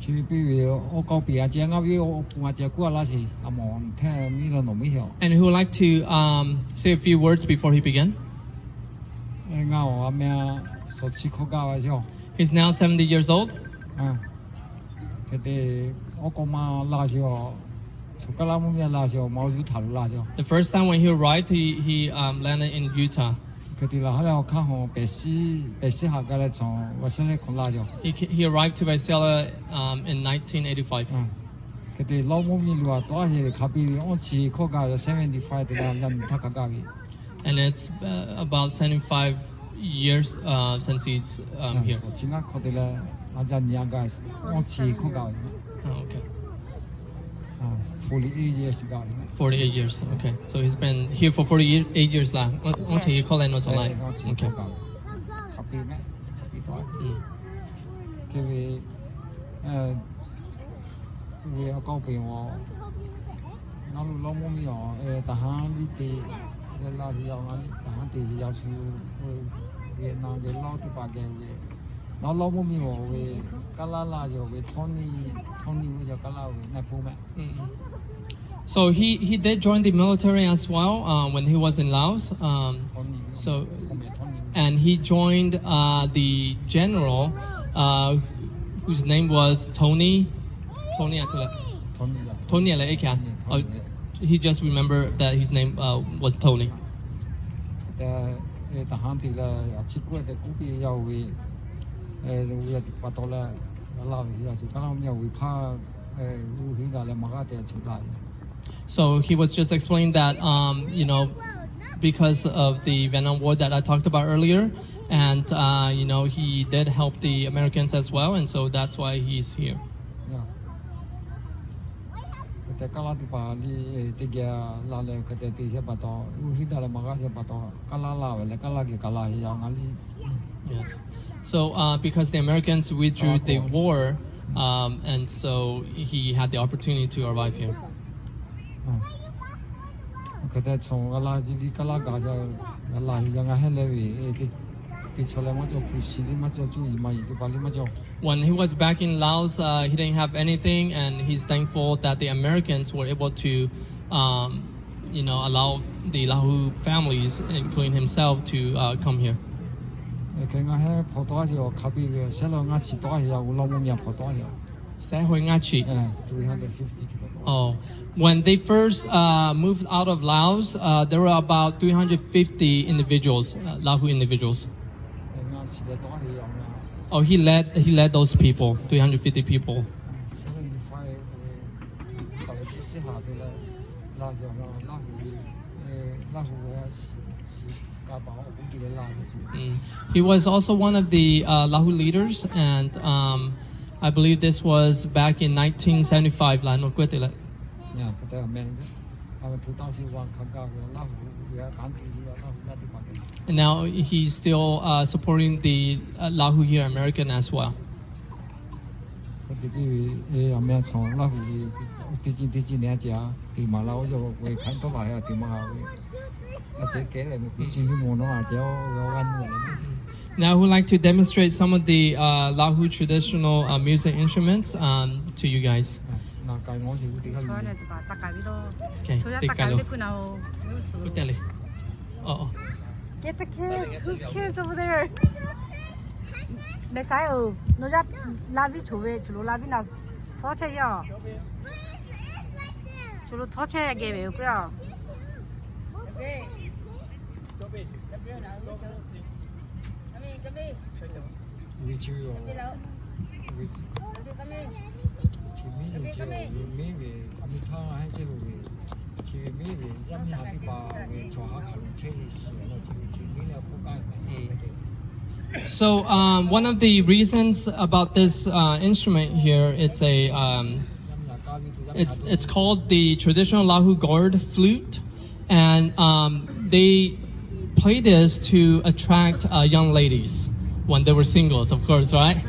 Chi ve piˇ ve awˬ k'aw piˍ a ciˍ ngaˇ ve awˬ pon a ciˍ kuˇ a laˇ sheˍ a mawˬ hteˇ miˇ la nawˬ miˇ sheˍ. And he would like to um, say a few words before he began. Ngaˬ awˬ a meh a shawˍ chi hkawˇ gaˇ ve yoˬ. He's now seventy years old. Hk'e te, awˬ k'aw ma laˇ sheˍ a, shu kaˇ laˇ mvuhˇ miˬ laˇ sheˍ a, ma yuˇ htaꞈ lo laˇ sheˍ a. The first time when he arrived, he, he um, landed in Utah. Hk'e te laˬ ha leh awˬ hk'aˇ hawˬ pehˬ shiˉ, pehˬ shiˉ haꞈ gaˇ leh chaw Visalia hk'awꞈ laˇ sheˍ a. He, he arrived to Visalia um, in nineteen eighty-five. Hk'e te lawˇ mvuhˇ miˬ lo a tawˇ a sheˍ ve hk'a piˇ ve awˬ chi hkawˇ gaˇ ve seventy five te leh a yaˇ miˬ htaˇ hk'a gaˇ ve. And it's uh, about seventy-five years uh, since he's um, here. Chi ngaˇ hkawˇ te leh a yaˇ miˬ a gaˇ ve awˬ chi hkawˇ gaˇ ve. Oh, okay. Forty eight years gaˇ ve. Forty-eight years. Okay. So he's been here for forty-eight years la. Awˬ chi hkawˇ leh nawˬ tcuh la. Awˬ chi hkawˇ gaˇ ve. Hk'a piˇ meh, hk'a piˇ tawˆ. Hk'e ve, ve awˬ k'aw piˍ awˬ Ngaˬ lo lawˇ mvuhˇ miˬ awˬ, taˍ haˉ liˇ te, leh la hui yaˇ ngaˬ liˇ taˍ haˉ te hui yaˇ shu, Vietnam geh lawˇ teˇ hpaˍ geh ve, nawˬ lawˇ mvuhˇ miˬ awˬ ve, kaˇ laˇ laˇ yaˇ ve, Tony, Tony ve yaˇ kaˇ laˇ ve, na pu meh. So he, he did join the military as well, uh, when he was in Laos. Um, so, and he joined, uh, the general, uh, whose name was Tony. Tony, I tell Tony, yeah. Tony, I like, yeah. Tony, yeah. He just remembered that his name, uh, was Tony. Te, eh, taˍ haˉ te leh, a chi kuˉ te kuˉ piˇ yaˇ ve, eh, ve pa taw leh, a la ve yaˇ chi kaˇ laˇ mvuhˇ miˬ awˬ ve hpaˇ, eh, uˇ heˆ daꞈ leh maˇ g'aˇ te a chi la ve. So he was just explaining that, um, you know, because of the Vietnam War that I talked about earlier, and, uh, you know, he did help the Americans as well, and so that's why he's here. Hk'e te kaˇ laˇ teˇ hpaˍ liˇ teˇ geh la leh hk'e te te sheˍ pa taw, uˇ heˆ daꞈ leh maˇ g'aˇ sheˍ pa taw, kaˇ laˇ la ve leh kaˇ laˇ geh kaˇ laˇ heˍ yaˇ ngaˬ liˇ. Yes. So, uh, because the Americans withdrew the war, um, and so he had the opportunity to arrive here. Hk'e te chaw g'a la ji liˇ kaˇ laˇ gaˬ, g'a la heˍ yaˇ ngaˬ heˆ leh ve, teˇ chaw leh maˇ cawˬ, hpu shi liˇ maˇ cawˬ, cuˇ yiˍ ma yiˍ teˇ hpaˍ liˇ maˇ cawˬ. When he was back in Laos, uh, he didn't have anything, and he's thankful that the Americans were able to, um, you know, allow the Lahu families, including himself, to, uh, come here. Hk'e ngaˬ heˆ hpaw taw a sheˍ awˬ hk'a biˇ ve, shehˉ la ngaˇ chi taw a sheˍ yaˇ g'uˇ lawˇ mvuhˇ miˬ hpaw taw a sheˍ. Shehˉ hk'aw ngaˇ chi. Three hundred fifty. Oh, when they first, uh, moved out of Laos, uh, there were about three hundred fifty individuals, uh, Lahu individuals. Oh, he led, he led those people, three hundred fifty people. Mm. He was also one of the, uh, Lahu leaders, and, um, I believe this was back in nineteen seventy-five, la no kwe te la. And now he's still, uh, supporting the, uh, Lahu here, American as well. Now I would like to demonstrate some of the, uh, Lahu traditional, uh, music instruments, um, to you guys. Okay, take a look. Who's kids over there? Mehˬ saiˉ-oˬ, nawˬ yaˇ laˇ viˉ choˬ ve, choˬ lo laˇ viˉ na, htawˇ chehˇ yaˇ. Choˬ lo htawˇ chehˇ geh ve yoˬ k'o. So, um, one of the reasons about this, uh, instrument here, it's a, um, it's, it's called the traditional Lahu gourd flute, and, um, they play this to attract, uh, young ladies when they were singles, of course, right?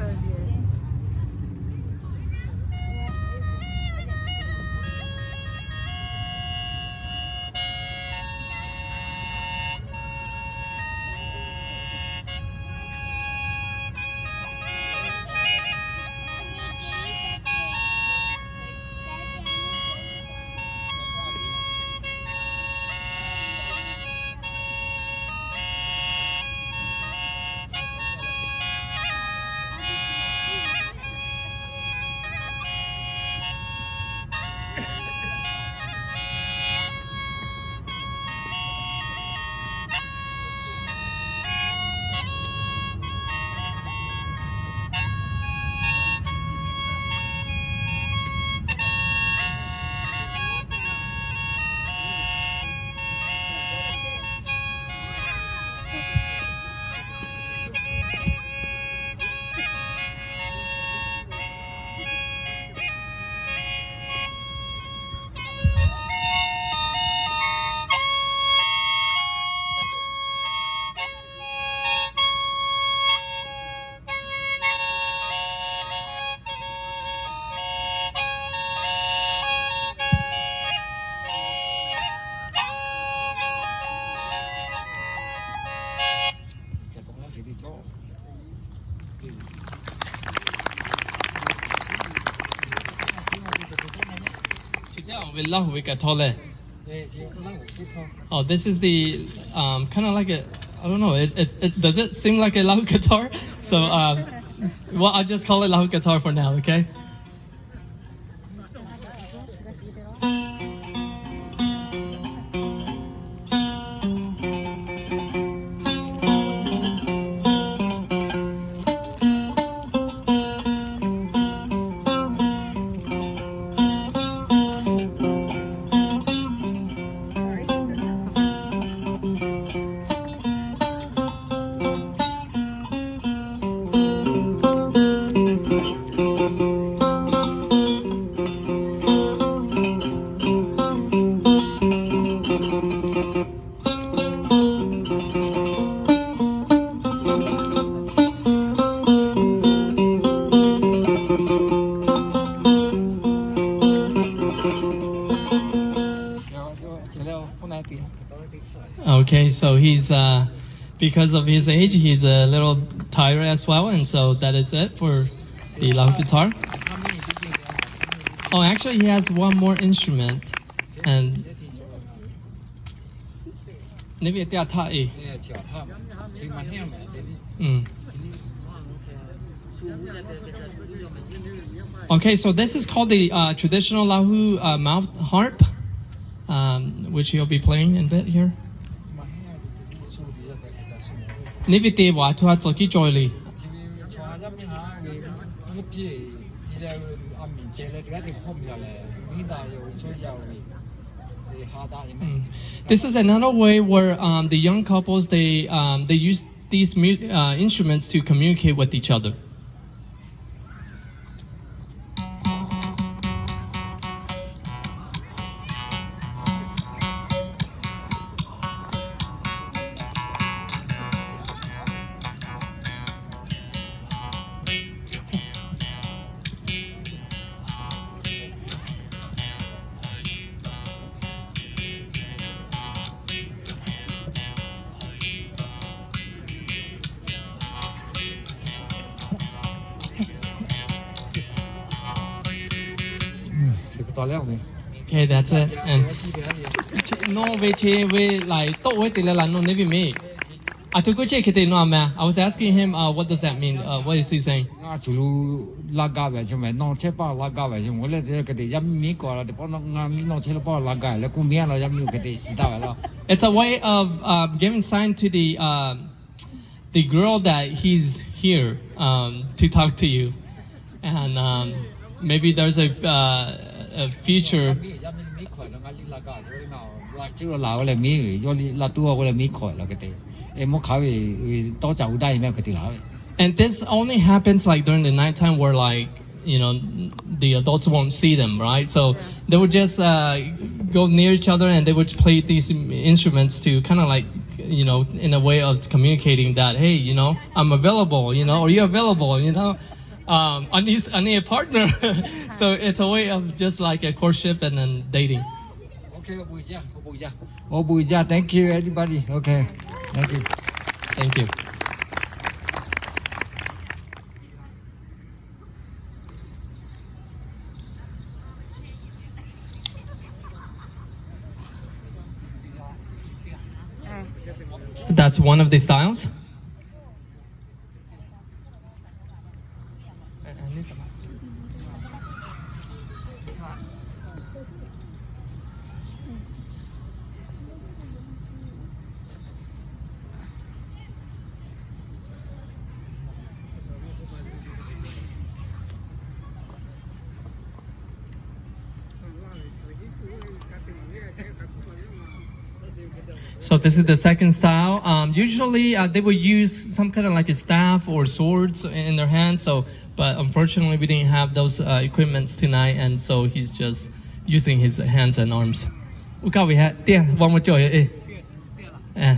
Ve Lahu ve guitar leh. Oh, this is the um, kind of like a, I don't know. It, it, it does it seem like a Lahu guitar? So um, well, I'll just call it Lahu guitar for now, okay? Okay, so he's uh, because of his age, he's a little tired as well, and so that is it for the Lahu guitar. Oh, actually, he has one more instrument, and maybe mm. Okay, so this is called the uh, traditional Lahu uh, mouth harp, um, which he'll be playing in a bit here. Nevi te wa tu ha tsoki choi li. Mm. This is another way where um, the young couples, they um, they use these mu- uh, instruments to communicate with each other. Okay, that's it. And no ve che ve lai to ve te le la no ne vi me. A tu ko che ke te no ma. I was asking him, uh, what does that mean? Uh, what is he saying? Ngaˬ cuˬ lo laˇ gaˇ ve chi ma, nawˬ chehˇ paˇ laˇ gaˇ ve chi ma le, te hk'e te yaˇ miˇ miˉ k'awꞈ la teˇ pawˆ, ngaˬ miˉ nawˬ chehˇ lo paˇ laˇ gaˇ leh k'oˆ miˉ a la yaˇ miˇ hk'e te shiˍ taˍ ve laˇ. It's a way of uh, giving sign to the uh, the girl that he's here um, to talk to you, and um, maybe there's a, uh, a future. And this only happens like during the nighttime where like you know the adults won't see them, right? So they would just uh, go near each other and they would play these instruments to kind of like you know in a way of communicating that hey you know I'm available you know or you're available you know um, I need I need a partner. So it's a way of just like a courtship and then dating. Okay, 我補一下, 我補一下. 我補一下, thank you everybody. Okay, thank you. Thank you. That's one of the styles. So this is the second style. Um, usually uh, they will use some kind of like a staff or swords in their hand. So, but unfortunately, we didn't have those uh, equipments tonight, and so he's just using his hands and arms. Uka we ha tia wa mo cho e. Eh.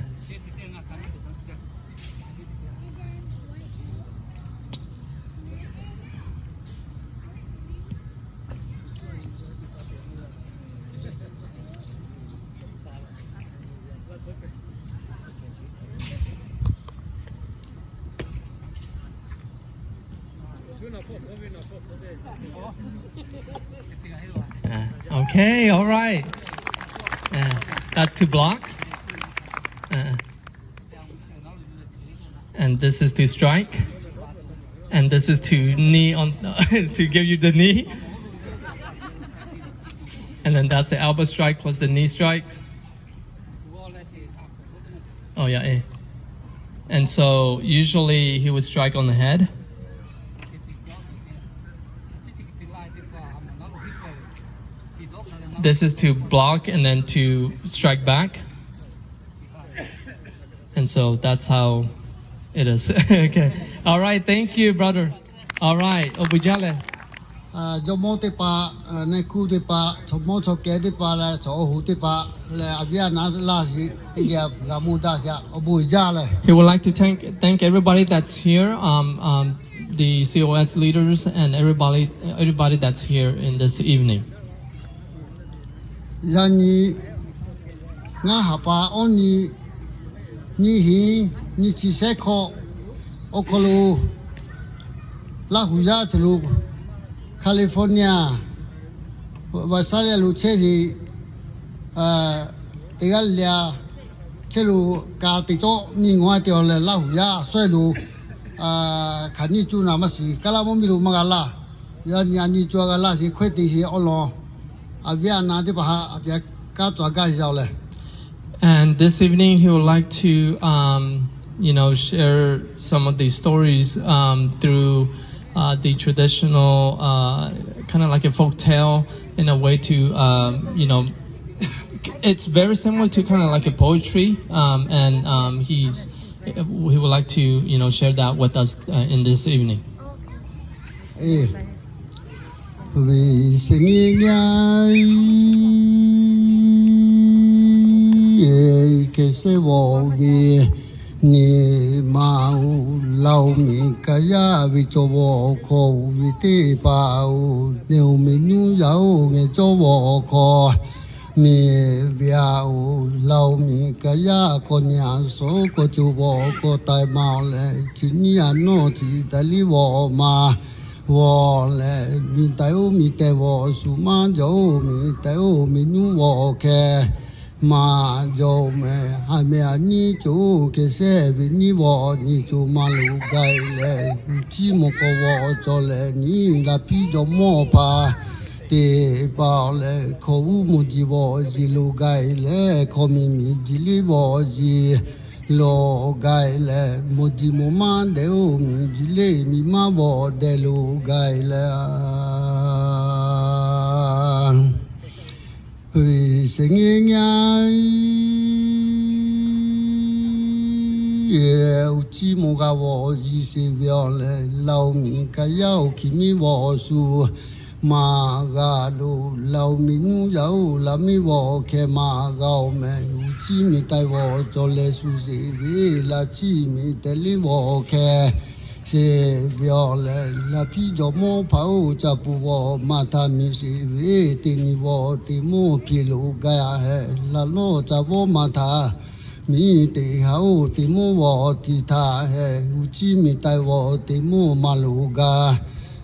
Okay, all right. Uh, that's to block. Uh, and this is to strike. And this is to knee on to give you the knee. And then that's the elbow strike plus the knee strikes. Oh yeah, eh. And so usually he would strike on the head. This is to block and then to strike back. And so that's how it is. Okay. All right. Thank you, brother. All right. Awˬ bon jaˇ leh, jawˇmawˇ teˇ hpaˍ, neˇ hkuˇ teˇ hpaˍ, chaw mawˇ chaw kehˬ teˇ hpaˍ leh chaw awˬ hoꞈ teˇ hpaˍ leh a viˉ a naˍ laˇ shiˍ teˇ geh g'a mawˬ daꞈ shiˍ. Awˬ bon jaˇ leh, he would like to thank thank everybody that's here, um, um, the C O S leaders and everybody everybody that's here in this evening. Yaꞈ nyi ngaˇ haˍ pa awˇ nyi nyiˇ hinˉ nyiˇ chi shehˉ hkawꞈ awˬ hk'aw lo Laˇ huˍ yaˇ chi lo California, Visalia lo chehˇ sheˍ, teˇ g'aˇ le a chehˇ lo ka te cawˇ nyi ngawˬ a te awˬ lehˬ Laˇ huˍ yaˇ a suhˉ lo hk'aˬ nyiˇ cuˇ naˍ maˇ shiˍ, kaˉ laˇ mvuhˇ miˬ lo maˇ g'a laˇ. Yaꞈ nyi a nyi cuˇ a g'a laˇ sheˍ hkawehˇ te sheˍ awˬ lawn a viˉ a naˍ teˇ hpaˍ haꞈ a te kanˉ cawˬ a gaˇ yaˇ leh. And this evening, he would like to, um, you know, share some of the stories, um, through, uh, the traditional, uh, kind of like a folk tale in a way to, um, you know, it's very similar to kind of like a poetry, um, and, um, he's, he would like to, you know, share that with us, uh, in this evening. Ve se nyi nya e, ke se vawˬ ve nyi ma u, Laˇ huˍ miˬ kaꞈ yaˇ ve cawˇ vawˬ hkawˇ oˇ ve teˇ hpaˍ oˬ, neˇ oˬ meꞈ nuˇ yaˇ oˬ ngeh cawˇ vawˬ hkawˇ miˬ ve a oˬ, Laˇ huˍ miˬ kaꞈ yaˇ k'awꞈ nyi a suhˉ k'awꞈ cawˬ vawˬ k'awꞈ taiˍ ma leh, chi nyiˇ a nawˇ chi taiˍ liˇ vawˬ ma vawˬ leh, miˬ taiˍ oˇ miˬ taiˍ vawˬ shu maˇ jawˬ oˬ, miˬ taiˍ oˇ miˬ nuˇ vawˬ hkeh maˇ jawˬ mehˍ. Haˍ mehˍ a nyiˇ cawˬ oˇ, hkeh sehˉ ve nyiˇ vawˬ nyi cawˬ maˇ loꞈ gaˬ leh, uˉ ciˉ mawˬ k'awꞈ vawˬ cawˬ leh, nyi laˇ piˇ jawˇmawˇ hpaˍ teˇ hpaˍ leh, hkawꞈ uˉ mawˬ jiˬ vawˬ jiˬ loꞈ gaˬ leh, hkawꞈ miˬ miˬ jiˬ liˇ vawˬ jiˬ loꞈ gaˬ leh, mawˬ jiˬ mawˬ maˇ dehꞈ oˇ, miˬ jiˬ liˇ miˬ maˇ vawˬ dehꞈ loꞈ gaˬ leh, ve se nyi nya e, uˉ ciˉ mawˬ g'a vawˬ jiˬ sheˍ ve awˬ leh, Laˇ huˍ miˬ kaꞈ yaˇ oˬ, hkiˬ miˇ vawˬ shu maˇ g'a loꞈ. Laˇ huˍ miˬ nuˇ yaˇ oˬ, laˇ miˇ vawˬ hkeh maˇ g'a oˬ mehˍ. Uˉ ciˉ miˬ taiˍ vawˬ cawˬ leh shu sheˍ ve, laˇ ciˉ miˬ taiˍ liˇ vawˬ hkeh sheˍ ve awˬ leh, laˇ piˇ jawˇmawˇ hpaˍ oˇ ca puˍ vawˬ maˇ htaˇ miˬ sheˍ ve, teˇ nyi vawˬ teˇ mawˇ piˇ loꞈ gaˬ hehꞈ, laˇ lawˇ ca vawˇ maˇ htaˇ miˬ teˇ haˉ oˇ teˇ mawˇ vawˬ tiꞈ htaˇ hehꞈ, uˉ ciˉ miˬ taiˍ vawˬ teˇ mawˇ maˇ loꞈ gaˬ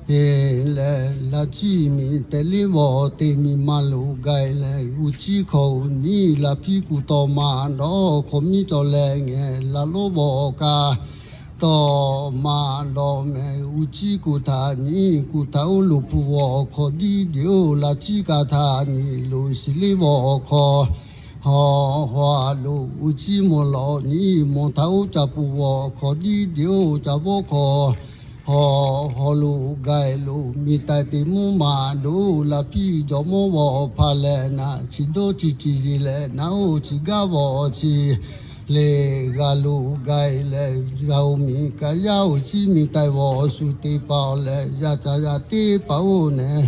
heˆ leh, laˇ ciˉ miˬ taiˍ liˇ vawˬ teˇ miˬ maˇ loꞈ gaˬ leh, uˉ ciˉ hkawꞈ oˬ nyi laˇ piˇ kuˬ tawˍ maˇ dawˬ, hkawꞈ miˉ cawˬ leh ngeh laˇ lawˇ vawˬ kaꞈ tawˍ maˇ dawˬ mehˍ. Uˉ ciˉ kuˬ htaꞈ nyi kuˬ htaꞈ oˇ loꞈ hpu vawˬ hkawꞈ diˉ deꞈ oˇ, laˇ ciˉ kaꞈ htaꞈ nyi loꞈ shiˍ liˇ vawˬ hkawꞈ hawˍ hawˍ a loꞈ. Uˉ ciˉ mawˬ lawˬ nyi mawˬ htaꞈ oˇ ca puˍ vawˬ hkawꞈ diˉ deꞈ oˇ, ca vawˇ hkawꞈ hawˍ hawˍ loꞈ gaˬ loꞈ. Miˬ taiˍ teˇ mawˇ maˇ doˬ, laˇ piˇ jawˇmawˇ vawˬ hpaˍ leh naˍ, chi dawˇ chi ciˬ yeˬ leh naˍ oˇ chi gaˇ vawˬ chi le g'a loꞈ gaˬ leh, Laˇ huˍ miˬ kaꞈ yaˇ oˬ, ciˉ miˬ taiˍ vawˬ shu teˇ hpaˍ leh, yaˇ ca yaˇ teˇ hpaˍ oˇ neh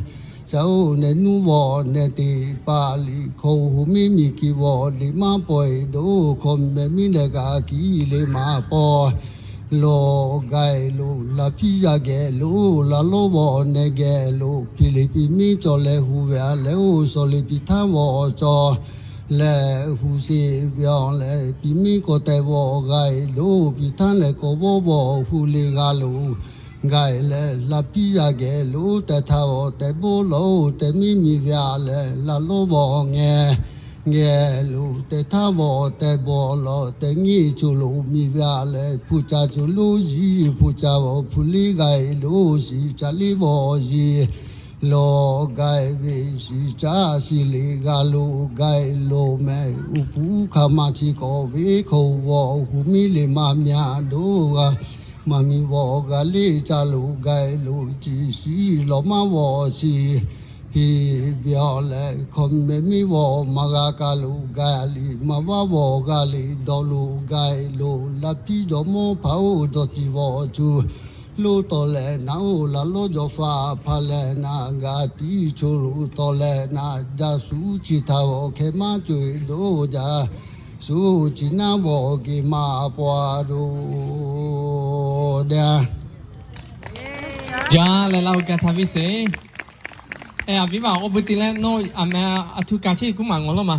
ca oˇ neh nuˇ vawˬ neh teˇ hpaˍ liꞈ hkawꞈ oˬ, hoꞈ miˉ miˬ kiˬ vawˬ liꞈ maˇ pawehˇ doˬ, hkawꞈ mehˍ miˉ leh kaꞈ kiˬ liꞈ maˇ pawehˇ loꞈ gaˬ loꞈ. Laˇ piˇ yaˇ geh loꞈ, laˇ lawˇ vawˬ neh geh loꞈ. Piˇ liꞈ piˇ miˉ cawˬ leh hu ve a leh oˇ, shawˍ liꞈ piˇ htaˇ vawˬ cawˬ leh hu sheˍ ve awˬ leh, piˇ miˉ k'awꞈ teh vawˬ g'a loꞈ. Piˇ htaˇ leh k'awꞈ vawˇ vawˬ hu le g'a loꞈ. gaˬ leh laˬ piˇ yaˇ geh lo tehꞈ htaˇ vawˬ tehꞈ bawˆ lawˬ-oˬ tehꞈ miˇ miˬ ve aꞈ leh laˬ lawˉ vawˬ ngeh, geh lo tehꞈ htaˇ vawˬ tehꞈ bawˬ lawˬ tehꞈ nyiˇ co lo miˬ ve aꞈ leh hpu ca co lo yiˇ hpu ca vawˬ hpu liˇ gaˬ lo shiˍ ca liˇ vawˬ yiˍ lawˬ gaˬ ve shiˍ ca shiˍ le g'a lo gaˬ lo mehˍ. Uˉ puˍ hkaˇ ma chi k'awꞈ ve hk'oˆ vawˬ hu miˇ le maˇ myaꞈ doˇ g'a maˇ miˇ vawˬ g'a le ca lo gaˬ lo ciˍ shiˍ lawˬ maˇ vawˬ shiˍ heˍ ve awˬ leh hkawꞈ mehˍ miˇ vawˬ maˇ g'a kaˬ lo gaˬ liꞈ maˇ vaˇ vawˬ g'a liꞈ dawˇ lo gaˬ lo laˬ piˇ jawˇ mawˇ hpaˍ-oˬ dawˇ tiˍ vawˬ cuˬ lo tawˍ leh naˍ-oˬ laˬ lawˉ jawˇ faˍ hpaˍ leh naˍ g'a tiˉ cho lo tawˍ leh naˍ jaˇ suˍ chi htaꞈ vawˬ hkeh maˇ co-e doˇ jaˇ suˍ chi naˉ vawˬ geh maˇ paw-a doˬ. Jaˇ leh laˇ hu ka htaꞈ viˉ sheˍ. E, a viˉ ma awˬ bon te leh nawˬ a meh a htu ka cheˇ kuˉ maˬ ngawˬ lawˇ ma.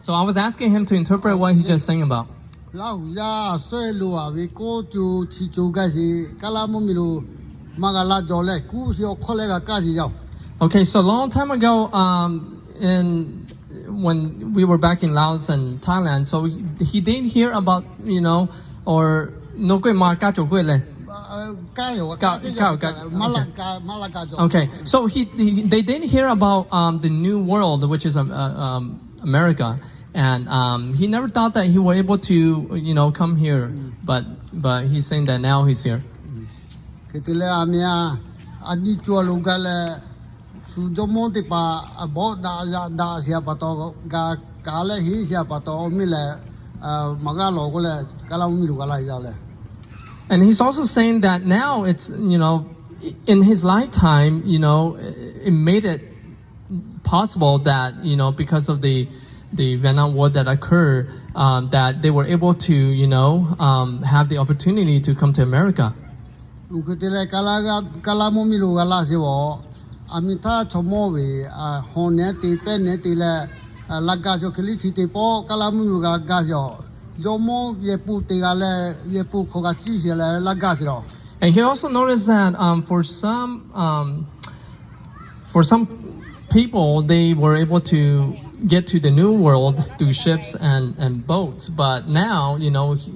So I was asking him to interpret what he just sang about. Laˇ hu yaˇ suhˉ lo-a ve kawˇ co chi co gaˇ sheˍ, Kaˇ laˇ mvuhˇ miˬ lo maˇ g'a laˇ jaw leh kuˉ sheˍ awˬ hkawˇ leh g'a kaˇ sheˍ yaˇ-oˬ. Okay, so a long time ago, um, in when we were back in Laos and Thailand, so he, he didn't hear about, you know, or no k'oˆ ma kaˇ cawˬ k'oˆ leh. Okay, so he, he they didn't hear about um, the new world, which is um, uh, um, America, and um, he never thought that he were able to, you know, come here, but but he's saying that now he's here. Hk'e te leh a meh a, a nyi co lo gaˬ leh, shu jawˇ mawˇ teˇ hpaˍ a bawˆ daꞈ yaꞈ daꞈ sheˍ a pa taw, g'a kaˬ leh heˆ sheˍ a pa taw, awˬ miˇ lehˬ maˇ g'a lawˬ k'oˆ leh, Kaˇ laˇ mvuhˇ miˬ lo g'a laˇ yaˇ leh. And he's also saying that now it's, you know, in his lifetime, you know, it made it possible that, you know, because of the the Vietnam War that occurred, um, that they were able to, you know, um, have the opportunity to come to America. Oˇ hk'e te leh, Kaˇ laˇ mvuhˇ miˬ lo g'a laˇ sheˍ-oˬ, a miˇ htaˇ chaw mawˇ ve hawˬ nehˉ te pehˇ nehˉ te leh, laˇ gaˇ sheˍ-oˬ. Hk'e liˇ chi teˇ pawˆ Kaˇ laˇ mvuhˇ miˬ lo g'a gaˇ sheˍ-oˬ, jawˇ mawˇ yehˬ pun te g'a leh yehˬ pun hk'aw g'a ciˇ sheˍ leh laˇ gaˇ sheˍ-oˬ. And he also noticed that um, for some um, for some people, they were able to get to the new world through ships and, and boats. But now, you know, he,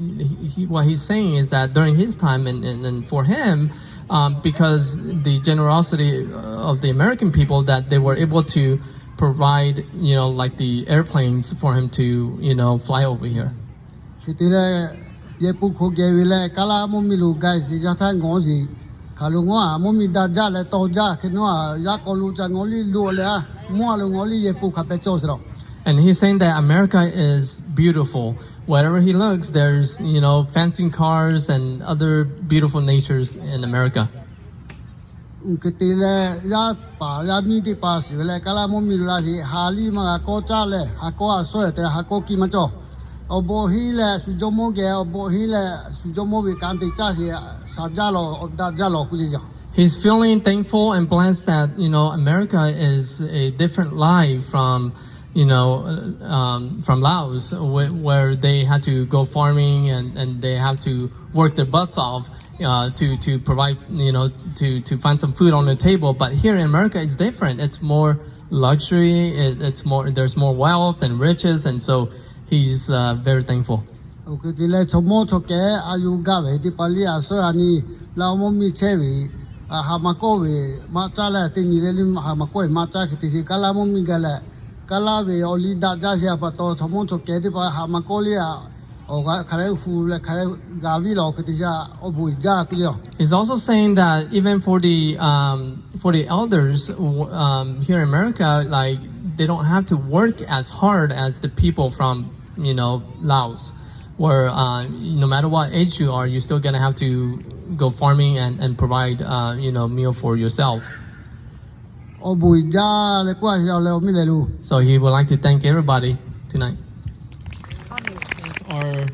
he, what he's saying is that during his time and, and, and for him, um, because the generosity of the American people, that they were able to provide, you know, like the airplanes for him to, you know, fly over here. Hk'e te leh, yehˬ pun hk'aw geh ve leh Kaˇ laˇ mvuhˇ miˬ lo gaˇ sheˍ teˇ yanˇ htaˇ ngawˬ sheˍ, hk'aˬ lo ngawˬ-a, mvuhˇ miˬ daꞈ jaˇ leh tawˇ jaˇ hk'e nawˉ-a, yaˇ k'aw lo ca ngawˬ liˇ lo leh-a, mvuhˇ a lo ngawˬ liˇ yehˬ pun hk'a pehꞈ cawˇ sheˍ-oˬ. And he's saying that America is beautiful. Wherever he looks, there's, you know, fancy cars and other beautiful natures in America. Oˇ hk'e te leh, yaˇ paˍ yaˇ miˇ teˇ hpaˍ shiˍ ve leh Kaˇ laˇ mvuhˇ miˬ lo laˇ sheˍ, ha liˇ maˇ g'a kawˇ caˇ leh ha kawˇ a suhˉ-e te leh ha kawˇ kiˇ maˇ cawˇ. Awˬ bon henˇ leh shu jawˇ mawˇ geh, awˬ bon henˇ leh shu jawˇ mawˇ ve kanˉ te caˇ sheˍ, shaˍ jaˇ lawˬ daꞈ jaˇ lawˬ k'oˆ ce yaˇ. He's feeling thankful and blessed that, you know, America is a different life from you know, uh, um, from Laos, where, where they had to go farming and, and they have to work their butts off uh, to, to provide, you know, to, to find some food on the table. But here in America, it's different. It's more luxury, it, it's more, there's more wealth and riches, and so he's uh, very thankful. Oˇ hk'e te leh chaw mawˇ chaw kehˉ a yuˬ gaˇ ve teˇ hpaˍ liˇ a suhˉ a nyi, laˇ mvuhˇ miˬ chehˇ ve, haꞈ maˇ kawˆ ve maˇ caˇ leh teˇ nyi leh liˇ haꞈ maˇ kawˆ ve maˇ caˇ hk'e te sheˍ, Kaˇ laˇ mvuhˇ miˬ gaˇ leh, Kaˇ laˇ ve awˬ liˇ daꞈ jaˇ sheˍ a pa taw, chaw mawˇ chaw kehˉ teˇ hpaˍ haꞈ maˇ kawˆ liˇ-a, awˬ g'a hk'a leh hu leh hk'a leh g'a viˉ lawˬ hk'e te sheˍ, awˬ bon jaˇ k'oˆ ce. He's also saying that even for the um, for the elders w- um, here in America, like they don't have to work as hard as the people from you know Laos, where uh, no matter what age you are, you're still gonna have to go farming and, and provide uh, you know meal for yourself. Awˬ bon jaˇ leh k'oˆ a sheˍ leh awˬ miˇ leh lo. So he would like to thank everybody tonight. Is our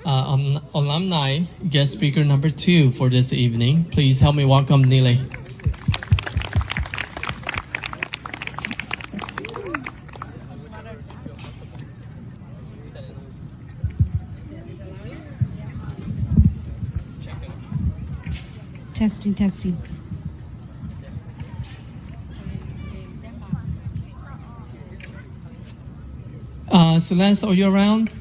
uh, um, alumni guest speaker number two for this evening. Please help me welcome Nile. Testing, testing. Uh, Celeste, are you around?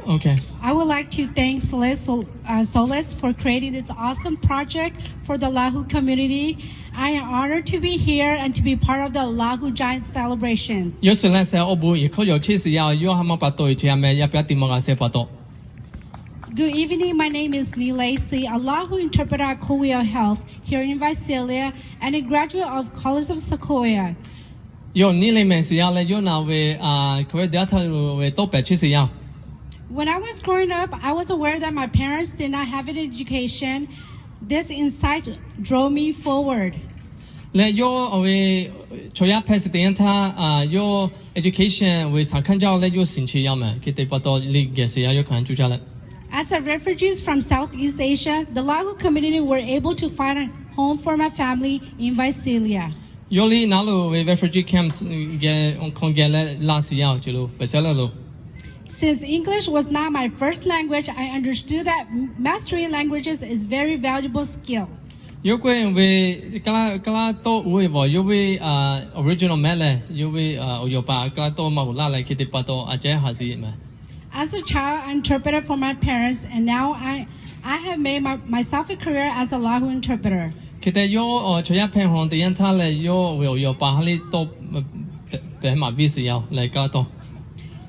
Okay. I would like to thank Celeste, uh, Solis for creating this awesome project for the Lahu community. I am honored to be here and to be part of the Lahu Giant celebration. Yawˇ Celeste awˬ bon iˬ hkawˇ yaw cheˇ suh yaˇ, yawˇ ha ma pa taw iˬ chi a meh yaˇ pyaˇ ti ma g'a sheh pa taw. Good evening. My name is Ni Lei Si, a Lahu interpreter at Coolwell Health here in Visalia and a graduate of College of Sequoia. Yawˇ Ni Lei Meh suh yaˇ leh, yawˇ naˬ ve, a, Coolwell Health ve tawˇ pehˍ cheˇ suh yaˇ. When I was growing up, I was aware that my parents did not have an education. This insight drove me forward. Leh yawˇ awˬ ve chaw yaˇ hpehꞈ suh teˇ yanˇ htaˇ, a, yawˇ education ve shaˍ hkanˇ jaˇ leh yawˇ shiˍ chi yaˇ meh. Hk'e te pa taw liꞈ geh suh yaˇ yawˇ hkanˍ cuˇ caˇ leh. As a refugees from Southeast Asia, the Lahu community were able to find a home for my family in Visalia. Yawˇ liꞈ naˉ lo ve refugee camps geh hk'aw geh leh laˇ suh yaˇ awˬ ceuˬ lo Visalia lo. Since English was not my first language, I understood that mastering languages is very valuable skill. Yawˇ k'oˆ ve, Kaˇ laˇ tawˇ uˉ ve vawˬ yawˇ ve original meh leh, yawˇ ve awˬ yaw paˍ Kaˇ laˇ tawˇ maˇ g'uˬ laˇ leh hk'e te pa taw a ceh haꞈ suh meh. As a child, I interpreted for my parents, and now I, I have made my, myself a career as a Lahu interpreter. Hk'e te yawˇ chaw yaˇ hpehꞈ hawˬ teˇ yanˇ htaˇ leh yawˇ ve awˬ yaw paˍ ha liˇ tawˇ pehˍ maˍ viˇ suh yaˇ leh Kaˇ laˇ tawˇ.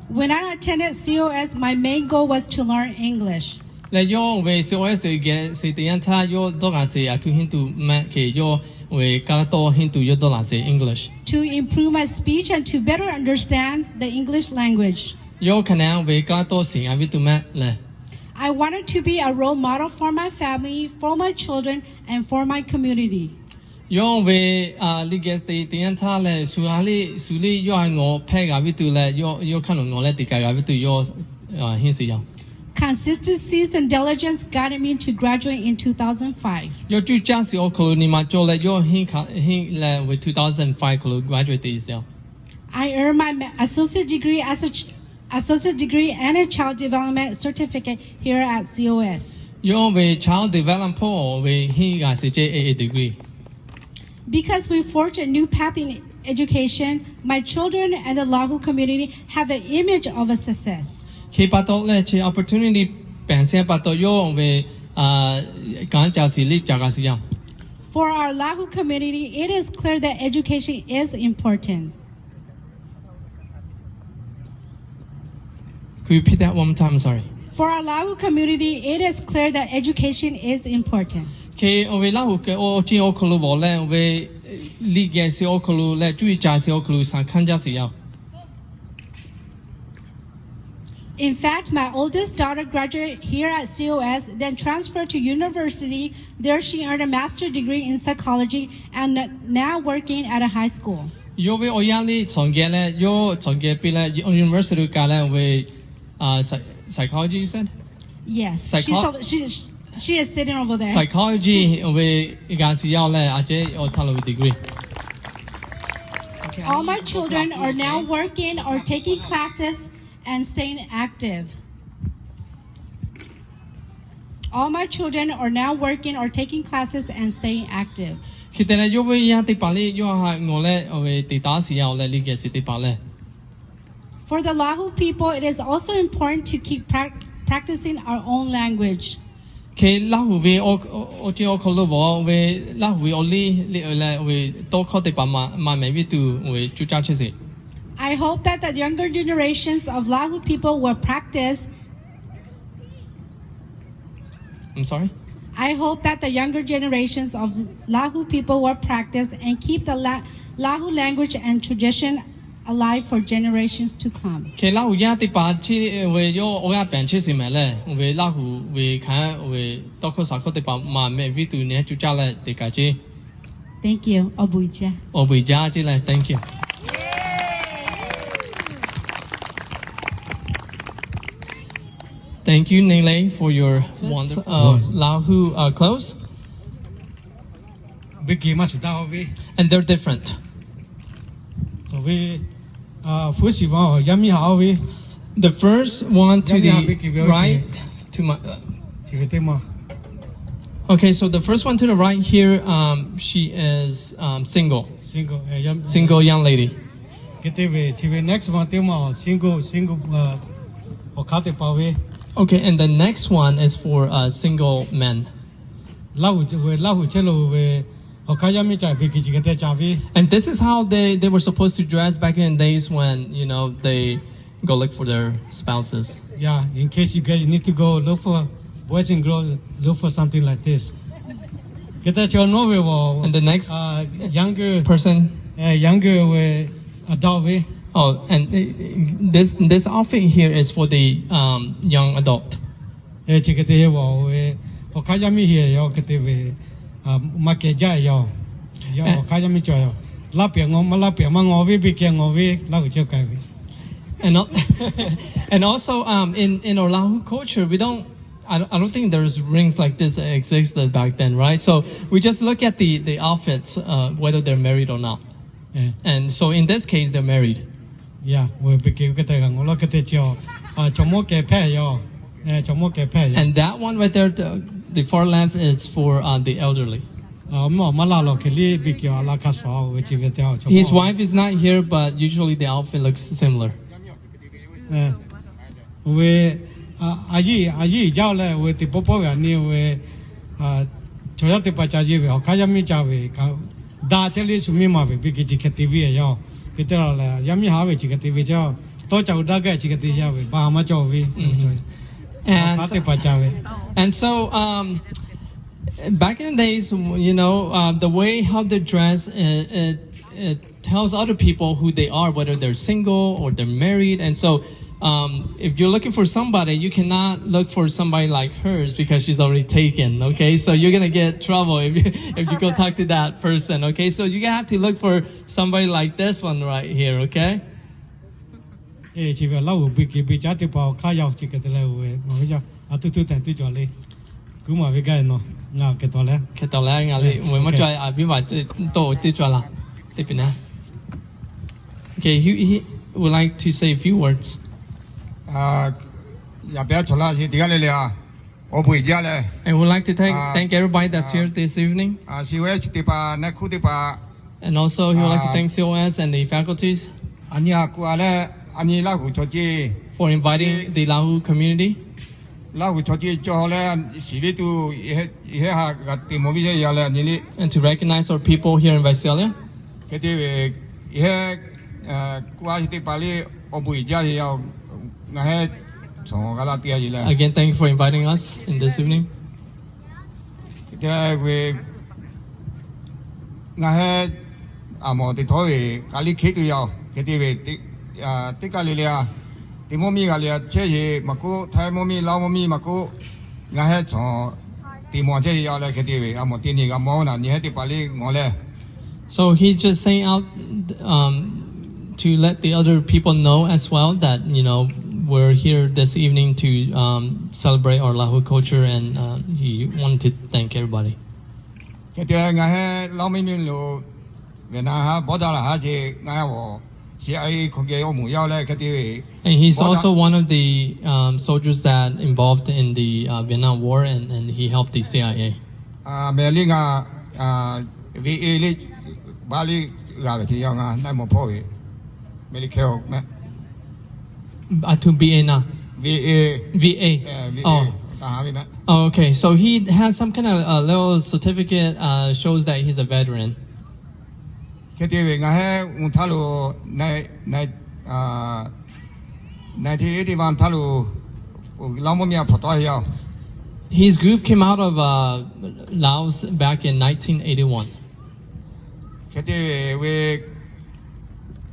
When I attended C O S, my main goal was to learn English. Leh yawˇ ve C O S geh suh teˇ yanˇ htaˇ yawˇ dawˇ g'a suh a htu henˇ tuˬ meh hk'e yawˇ ve Kaˇ laˇ tawˇ henˇ tuˬ yawˇ dawˇ g'a suh English. To improve my speech and to better understand the English language. Yawˇ hk'aˬ nehˬ ve Kaˇ laˇ tawˇ shiˍ g'a viˇ tuˬ meh leh. I wanted to be a role model for my family, for my children, and for my community. Yawˇ ve liꞈ geh suh teˇ yanˇ htaˇ leh shu ha liˇ shu liˇ yawˇ ha ngawˬ hpehˇ g'a viˇ tuˬ leh yawˇ hk'aˇ nawˬ ngawˬ leh teˇ kaꞈ g'a viˇ tuˬ yawˇ henˇ suh yaˇ. Consistency and diligence guided me to graduate in two thousand five. Yawˇ cuˇ caˇ suh awˬ hk'aw lo nyi ma cawˬ leh yawˇ henˇ leh ve two thousand five hk'aw lo graduate suh yaˇ. I earned my associate degree as a associate degree and a child development certificate here at C O S. Yawˇ ve child development ve henˇ g'a suh ceh A A degree. Because we forge a new path in education, my children and the Lahu community have an image of a success. Hk'e pa taw leh chi opportunity pehˬ sheh pa taw yawˇ ve kanˉ ca shiˍ liˇ ca g'a suh yaˇ. For our Lahu community, it is clear that education is important. Could you repeat that one more time? Sorry. For our Lahu community, it is clear that education is important. Hk'e awˬ ve Laˇ huˍ awˬ ceuˬ awˬ hk'aw lo vawˬ leh awˬ ve liꞈ geh suh awˬ hk'aw lo leh cuˇ yiˍ ca suh awˬ hk'aw lo shaˍ hkanˇ jaˇ suh yaˇ. In fact, my oldest daughter graduated here at C O S, then transferred to university. There she earned a master's degree in psychology and now working at a high school. Yawˇ ve awˬ yaˇ liˇ tcuhˬ geh leh yawˇ tcuhˬ geh piˇ leh university kaꞈ leh awˬ ve psychology, you said? Yes. She is sitting over there. Psychology awˬ ve g'a suh yaˇ leh a ceh awˬ htaˇ lo ve degree. All my children are now working or taking classes and staying active. All my children are now working or taking classes and staying active. Hk'e te leh yawˇ ve yaˇ teˇ hpaˍ liˇ yawˇ haꞈ ngawˬ leh awˬ ve te taˍ suh yaˇ awˬ leh liꞈ geh suh teˇ hpaˍ leh. For the Lahu people, it is also important to keep practicing our own language. Hk'e Laˇ huˍ ve awˬ ceuˬ awˬ hk'aw lo vawˬ ve Laˇ huˍ ve awˬ liˇ liꞈ leh awˬ ve tawˇ hkawˇ teˇ hpaˍ maˇ mehˍ viˇ tuˬ awˬ ve cuˇ caˇ chehˇ sheˍ. I hope that the younger generations of Lahu people will practice I'm sorry? I hope that the younger generations of Lahu people will practice and keep the La-, Lahu language and tradition alive for generations to come. Hk'e Laˇ huˍ yaˇ teˇ hpaˍ chi ve yawˇ awˬ g'aˇ pehˍ chehˇ sheˍ mehˍ leh, awˬ ve Laˇ huˍ ve hkanˍ ve tawˇ hkawˇ shaˍ hkawˇ teˇ hpaˍ maˇ mehˍ viˇ tuˬ nehˬ cuˇ caˇ leh teˇ kaꞈ ceˇ. Thank you. Awˬ bon uiˍ jaˇ. Awˬ bon uiˍ jaˇ ceˇ leh, thank you. Thank you, Neng Lei, for your wonderful Lahu clothes. And they're different. The first one to the right, to my, uh, Okay, so the first one to the right here, um, she is um, single, single, single young lady. Hk'e te ve chi ve next one teˇ maˬ single, single awˬ hk'aˇ teˇ hpaˍ ve. Okay, and the next one is for a single man. Laˇ huˍ ve, Laˇ huˍ chehˇ lo ve awˬ hk'aˇ yaˇ miˇ ca ve hk'e chi hk'e te ca ve. And this is how they, they were supposed to dress back in the days when, you know, they go look for their spouses. Yeah, in case you guys need to go look for boys and girls, look for something like this. Hk'e te chi awˬ nawˉ ve awˬ, and the next younger person, younger ve adult ve. Oh, and uh, this this outfit here is for the um, young adult. Chi hk'e te ve awˬ ve awˬ hk'aˇ yaˇ miˇ heˆ yoˬ, hk'e te ve maˇ kehˬ jaˇ yoˬ. Awˬ hk'aˇ yaˇ miˇ cawˬ yoˬ. Laˇ pehˍ ngawˬ maˇ laˇ pehˍ maˇ ngawˬ ve, biˇ kehˬ ngawˬ ve, Laˇ huˍ chehˇ k'ai ve. And al- and also um, in in our Lahu culture, we don't I, don't- I don't think there's rings like this existed back then, right? So we just look at the the outfits, uh, whether they're married or not. And so in this case, they're married. Yeah, ve biˇ kehˬ ve hk'e te g'a ngawˬ laˇ hk'e te chi awˬ, chaw mawˇ kehˬ hpehꞈ yoˬ. Chaw mawˇ kehˬ hpehꞈ yoˬ. And that one right there, the, the far left is for uh, the elderly. Mvuhˇ awˬ maˇ laˇ lawˬ hk'e liˇ biˇ kehˬ awˬ laˇ hk'a shuˍ ve chi ve te awˬ chaw. His wife is not here, but usually the outfit looks similar. Ve a yiˇ a yiˇ jaˇ leh ve teˇ pawˆ pawˆ g'a nyi ve chaw yaˇ teˇ hpaˍ ca yeˬ ve awˬ hk'aˇ yaˇ miˇ ca ve kaꞈ, daꞈ chehˇ liˇ shu miˇ ma ve biˇ kehˬ chi hk'e te ve yoˬ. Hk'e te leh yaˇ miˇ haˉ ve chi hk'e te ve ca, tawˇ ca uiˍ daꞈ gaˇ chi hk'e te yaˇ ve ba maˇ cawˬ ve. And teˇ hpaˍ ca ve. And so um, back in the days, you know, uh, the way how they dress, it, it, it tells other people who they are, whether they're single or they're married. And so, um, if you're looking for somebody, you cannot look for somebody like hers because she's already taken. Okay, so you're gonna get trouble if you, if you go talk to that person. Okay, so you have to look for somebody like this one right here. Okay. Eˬ, chi ve Laˇ huˍ biˇ kehˬ biˇ caˉ teˇ hpaˍ awˬ hk'aˇ yaˇ chi hk'e te leh ve, a tuˇ tuˇ tehˬ tuˇ cawˬ le. Kuiˉ maˬ ve gaˇ nawˬ ngaˬ hk'e taw leh, hk'e taw leh ngaˬ le, ve maˇ cawˬ a viˉ maˬ tawˇ teˇ cawˬ la, teˇ peuˬ na. Okay, he, he would like to say a few words. Yaꞈ pehˉ chaw laˇ chi teˇ g'aˇ le le a, awˬ bon uiˍ jaˇ leh, and would like to thank thank everybody that's here this evening. C O S chi teˇ hpaˍ, naˆ hkuˆ teˇ hpaˍ, and also he would like to thank C O S and the faculties. A nyi a kuˬ a leh, a nyi Laˇ huˍ chaw ceh, for inviting the Lahu community. Laˇ huˍ chaw ceh cawˬ leh, shiˍ ve tuˬ, yehˇ ha g'a te mawˬ ve yaˇ leh a nyi le, and to recognize our people here in Visalia. Hk'e te ve, yehˇ kuˬ a chi teˇ hpaˍ le, awˬ bon uiˍ jaˇ ve yoˬ. Ngaˬ heh chaw g'a laˇ te a yeˬ leh, again, thank you for inviting us in this evening. Hk'e te ve, ngaˬ heh a mawˬ teˇ htawˇ ve k'aˬ liˇ hk'e tuˬ yoˬ. Hk'e te ve, teˇ kaˬ le le a, teˇ mvuhˇ miˇ g'a le a chehˇ yeˬ maˇ k'oˆ, Htaiˇ mvuhˇ miˇ, Laˇ mvuhˇ miˇ maˇ k'oˆ, ngaˬ heh chaw teˇ mawˬ chehˇ yeˬ a leh, hk'e te ve a mawˬ teˇ nyi g'a mawˬ naˬ nyi heh teˇ hpaˍ le ngawˬ leh. So he's just saying out um, to let the other people know as well that, you know, we're here this evening to um, celebrate our Lahu culture, and uh, he wanted to thank everybody. Hk'e te ngaˬ heh Laˇ mvuhˇ miˇ lo Vietnam haˉ bawˆ daꞈ laˬ haˉ ce ngaˬ heh awˬ C I A hk'aw geh awˬ moˍ yaˇ leh hk'e te ve. And he's also one of the um, soldiers that involved in the uh, Vietnam War, and, and he helped the C I A. Mehˍ liˇ ngaˬ V A liˇ baˆ liˇ g'a ve ce yaˇ ngaˬ naˆ mawˬ hpawˇ ve, mehˍ liˇ hkehˇ meh. A to B A na. V A. V A. Oh, okay. So he has some kind of a little certificate uh, shows that he's a veteran. Hk'e te ve ngaˬ heh uˬ htaˇ lo, nineteen eighty-one htaˇ lo, Laˇ mvuhˇ miˇ a hpawnˬ tawˆ a heˆ yaˇ. His group came out of uh, Laos back in nineteen eighty-one. Hk'e te ve,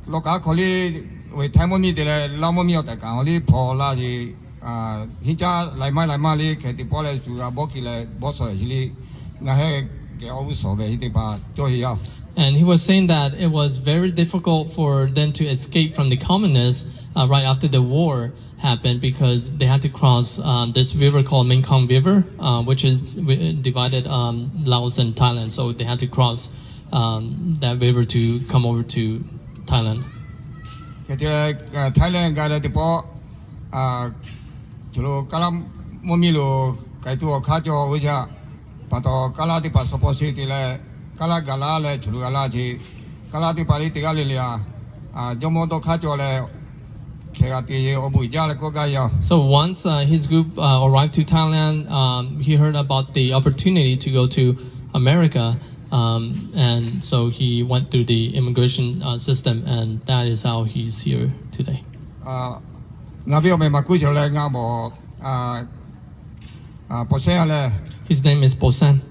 lawˇ kaꞈ hk'aw liˇ ve Htaiˇ mvuhˇ miˇ te leh Laˇ mvuhˇ miˇ awˬ tehˬ kaꞈ awˬ liˇ hpawnˬ la ce, hinˉ caˉ lai maˇ lai maˇ liˇ hk'e te pawˆ leh shu g'a bawˆ kiˬ leh bawˆ shawˍ chi liˇ ngaˬ heh geh awˬ g'uˇ suhˍ ve chi teˇ hpaˍ cawˬ heˆ yaˇ. And he was saying that it was very difficult for them to escape from the communists uh, right after the war happened because they had to cross um, this river called Mekong River, uh, which is wi- divided um, Laos and Thailand. So they had to cross um, that river to come over to Thailand. Hk'e te leh Thailand g'a leh teˇ pawˆ, cawˬ lo Kaˍ laˇ mvuhˇ miˇ lo k'ai tuˬ awˬ hk'aˇ cawˬ ve shaꞈ. Pa taw, kaˇ laˇ teˇ hpaˍ support sheˍ te leh, kaˇ laˇ gaˬ laˇ leh choˬ lu g'a laˇ ce. Kaˇ laˇ teˇ hpaˍ liˇ teˇ g'aˇ le le a, jawˇmawˇ dawˇ hk'aˇ cawˬ leh, hkeh g'a te awˬ bon uiˍ jaˇ leh kawˆ gaˇ ve yoˬ. So once uh, his group uh, arrived to Thailand, um, he heard about the opportunity to go to America, um, and so he went through the immigration uh, system, and that is how he's here today. Ngaˬ ve awˬ meh maˍ kuˉ sheˍ leh ngaˬ mawˬ, a, His name is Posen.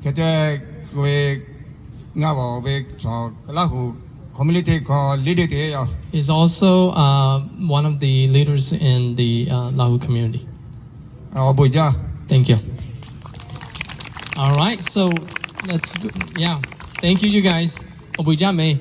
Hk'e te ve, ngaˬ ve chaw Laˇ huˍ community hk'aw leader te yoˬ. He's also uh, one of the leaders in the uh, Lahu community. Awˬ bon uiˍ jaˇ. Thank you. All right, so let's go. Yeah, thank you, you guys. Awˬ bon uiˍ jaˇ meh.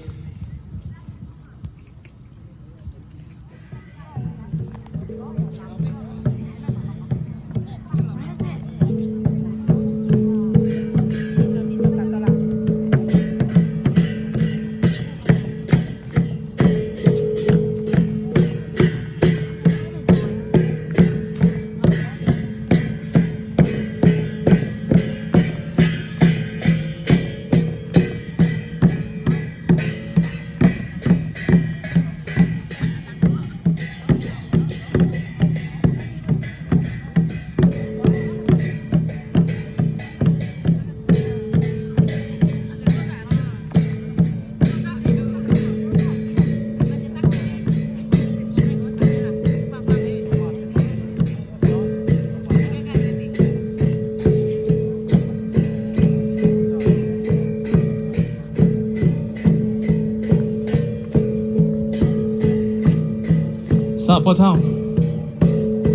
Saˍ paw htaˇ,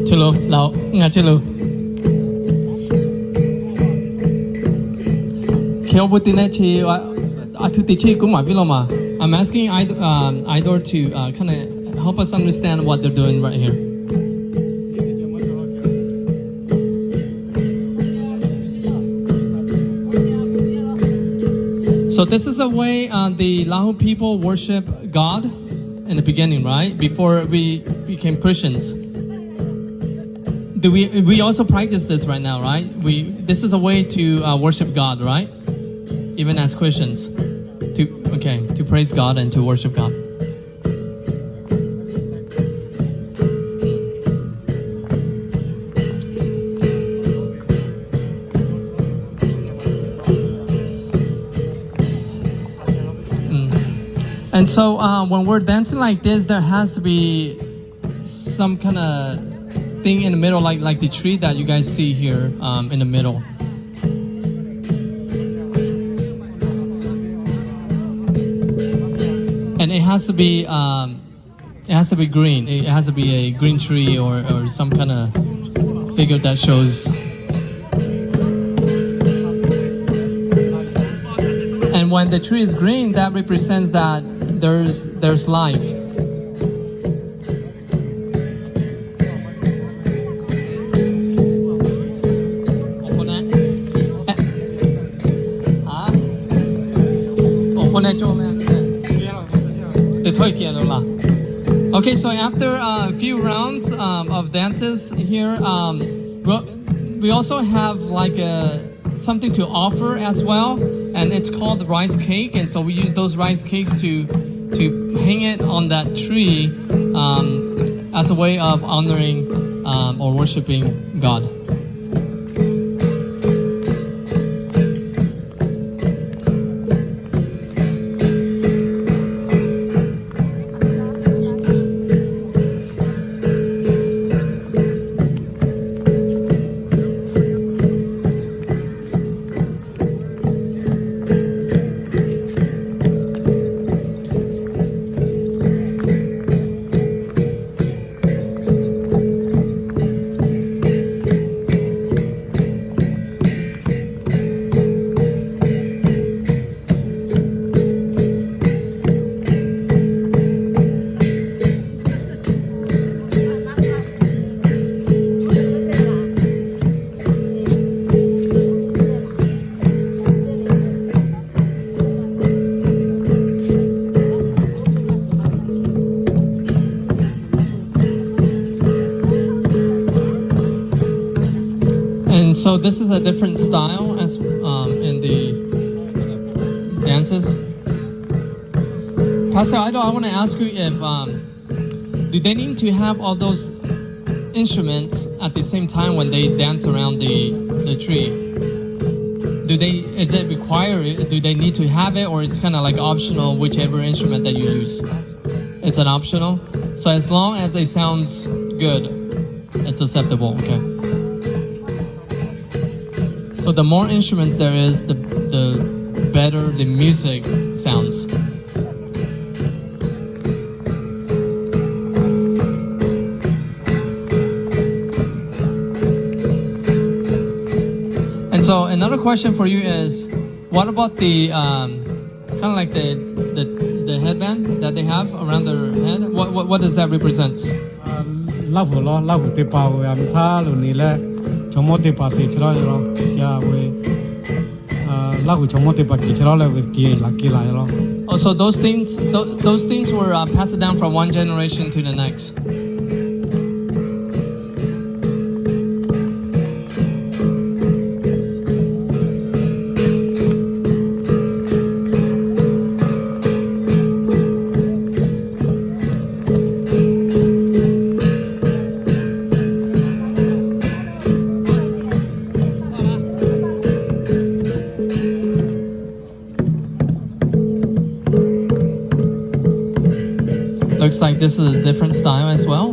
chi lo laˬ-oꞈ, ngaˬ chi lo. Hk'e awˬ bon te leh chi, a htu te chi k'oˆ maˍ piˇ law maˬ. I'm asking Idor, um, Idor to uh, kind of help us understand what they're doing right here. So this is the way uh, the Lahu people worship God in the beginning, right? Before we became Christians. Do we, we also practice this right now, right? We, this is a way to uh, worship God, right? Even as Christians. To, okay, to praise God and to worship God. Mm. And so uh, when we're dancing like this, there has to be some kind of thing in the middle, like, like the tree that you guys see here um, in the middle. And it has to be um, it has to be green. It has to be a green tree or, or some kind of figure that shows. And when the tree is green, that represents that there's, there's life. Okay, so after a few rounds um, of dances here, um, we'll, we also have like a something to offer as well, and it's called rice cake. And so we use those rice cakes to to hang it on that tree um, as a way of honoring um, or worshiping God. So this is a different style as um, in the dances. Pastor Idol, I want to ask you if um, do they need to have all those instruments at the same time when they dance around the the tree? Do they is it required? Do they need to have it, or it's kind of like optional, whichever instrument that you use? It's an optional. So as long as it sounds good, it's acceptable. Okay. So the more instruments there is, the the better the music sounds. And so another question for you is, what about the um, kind of like the, the the headband that they have around their head? What what, what does that represent? Laˇ huˍ law, Laˇ huˍ teˇ hpaˍ ve a mi htaˇ lo ni leh, chaw mawˇ teˇ hpaˍ te chi laˇ ve law, ya ve, Laˇ huˍ chaw mawˇ teˇ hpaˍ ke chi laˇ leh ve ke laˬ ke laˬ ve law. Oh, so those things, th- those things were uh, passed down from one generation to the next. Looks like this is a different style as well.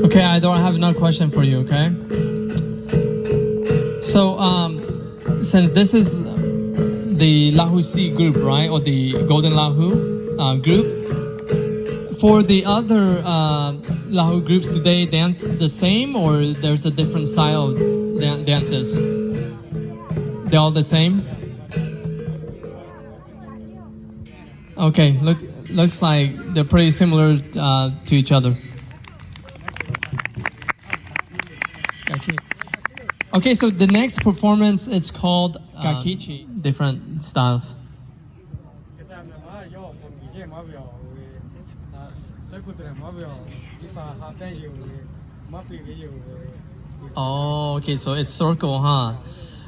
Okay, I don't have another question for you, okay? So, um, since this is the Lahu Seed group, right, or the Golden Lahu uh, group, for the other uh, Lahu groups, do they dance the same or there's a different style of dan- dances? They're all the same? Okay, look, looks like they're pretty similar uh, to each other. Okay, so the next performance is called uh, Kakichi. Different styles. Oh, okay, so it's circle, huh?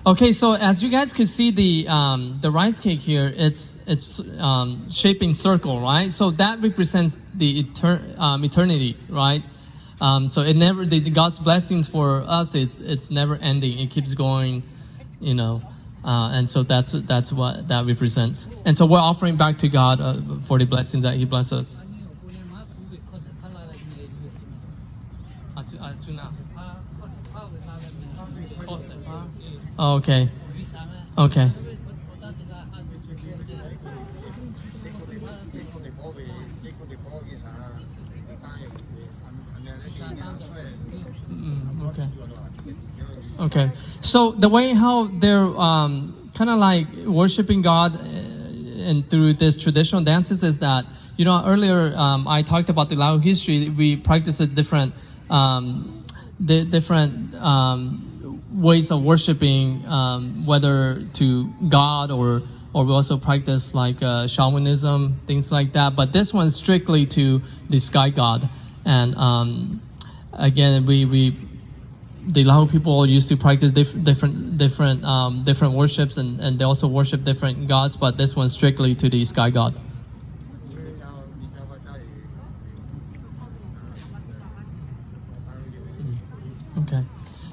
Okay, so as you guys can see the um, the rice cake here, it's it's um, shaping circle, right? So that represents the etern- um, eternity, right? Um, so it never the, God's blessings for us, it's it's never ending. It keeps going, you know. Uh, and so that's that's what that represents. And so we're offering back to God uh, for the blessings that He blessed us. Okay. Okay. Mm, okay. Okay. So the way how they're um, kind of like worshiping God uh, and through this traditional dances is that, you know, earlier um, I talked about the Lahu history. We practice a different, um, di- different um, ways of worshiping, um, whether to God or or we also practice like uh, shamanism, things like that. But this one's strictly to the sky god. And um, again, we, we the Lahu people used to practice diff- different different um, different worships, and, and they also worship different gods. But this one's strictly to the sky god. Mm. Okay.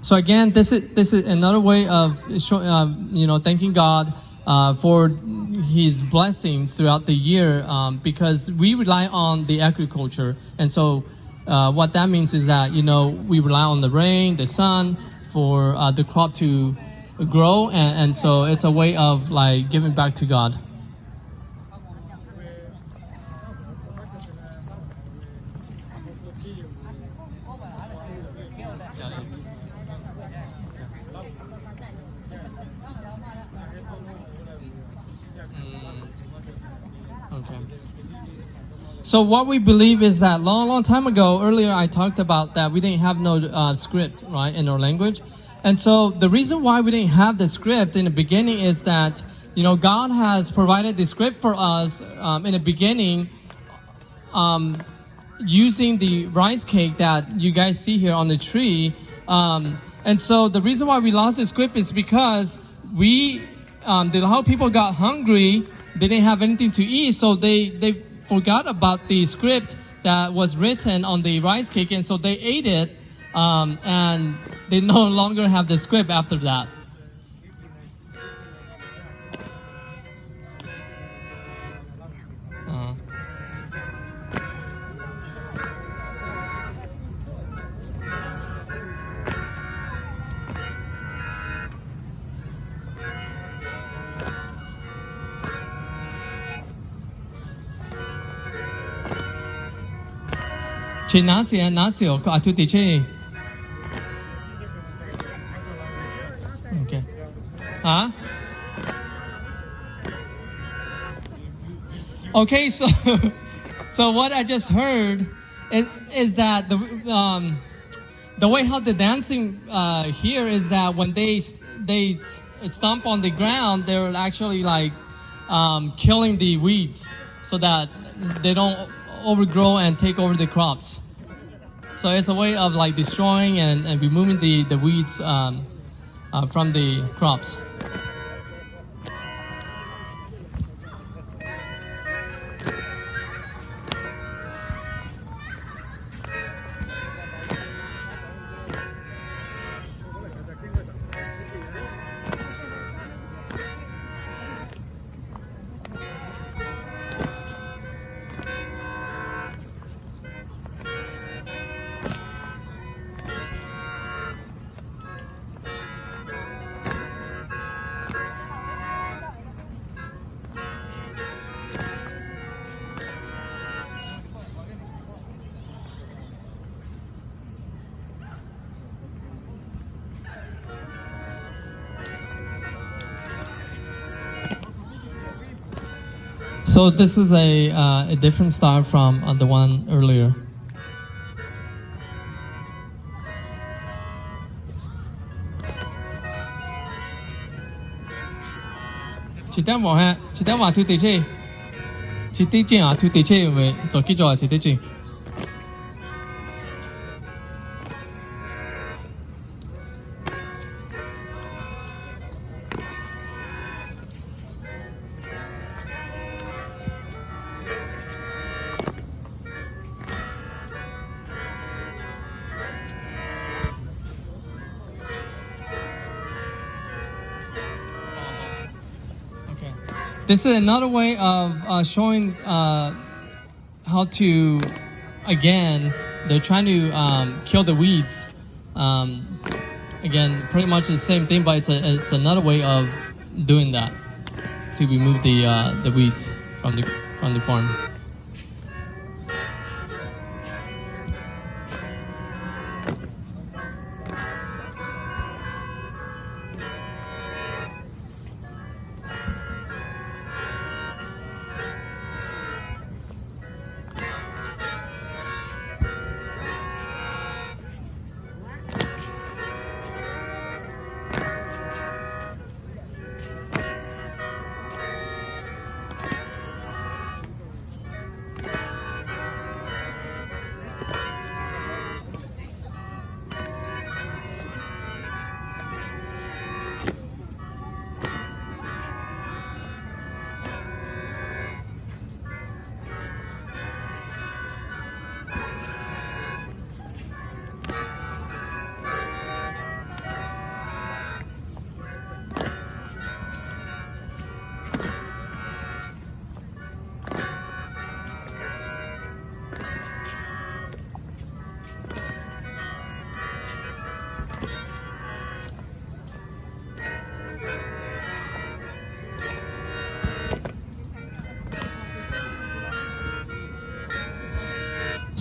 So again, this is this is another way of show, um, you know, thanking God uh, for His blessings throughout the year, um, because we rely on the agriculture, and so uh, what that means is that, you know, we rely on the rain, the sun, for uh, the crop to grow, and, and so it's a way of like giving back to God. Mm. Okay. So what we believe is that long, long time ago, earlier I talked about that we didn't have no uh, script, right, in our language. And so the reason why we didn't have the script in the beginning is that, you know, God has provided the script for us um, in the beginning, um, using the rice cake that you guys see here on the tree. Um, and so the reason why we lost the script is because we, um, the Lahu people got hungry. They didn't have anything to eat, so they, they forgot about the script that was written on the rice cake, and so they ate it, um, and they no longer have the script after that. Chi naˉ si, naˉ si awˬ hk'aw a tuˬ te cheˇ. Okay. Huh? Okay, so so what I just heard is, is that the um, the way how the dancing uh, here is that when they they stomp on the ground, they're actually like um, killing the weeds so that they don't overgrow and take over the crops. So it's a way of like destroying and, and removing the, the weeds um, uh, from the crops. So this is a, uh, a different style from uh, the one earlier. Chi teˇ maˬ heh, chi teˇ maˬ tuˬ te cheˇ, chi teˇ ceuˬ a tuˬ te cheˇ ve tcuh kiˇ cawˬ chi teˇ ceuˬ. Okay. This is another way of uh, showing uh, how to, again, they're trying to um, kill the weeds. Um, again, pretty much the same thing, but it's a, it's another way of doing that to remove the uh, the weeds from the from the farm.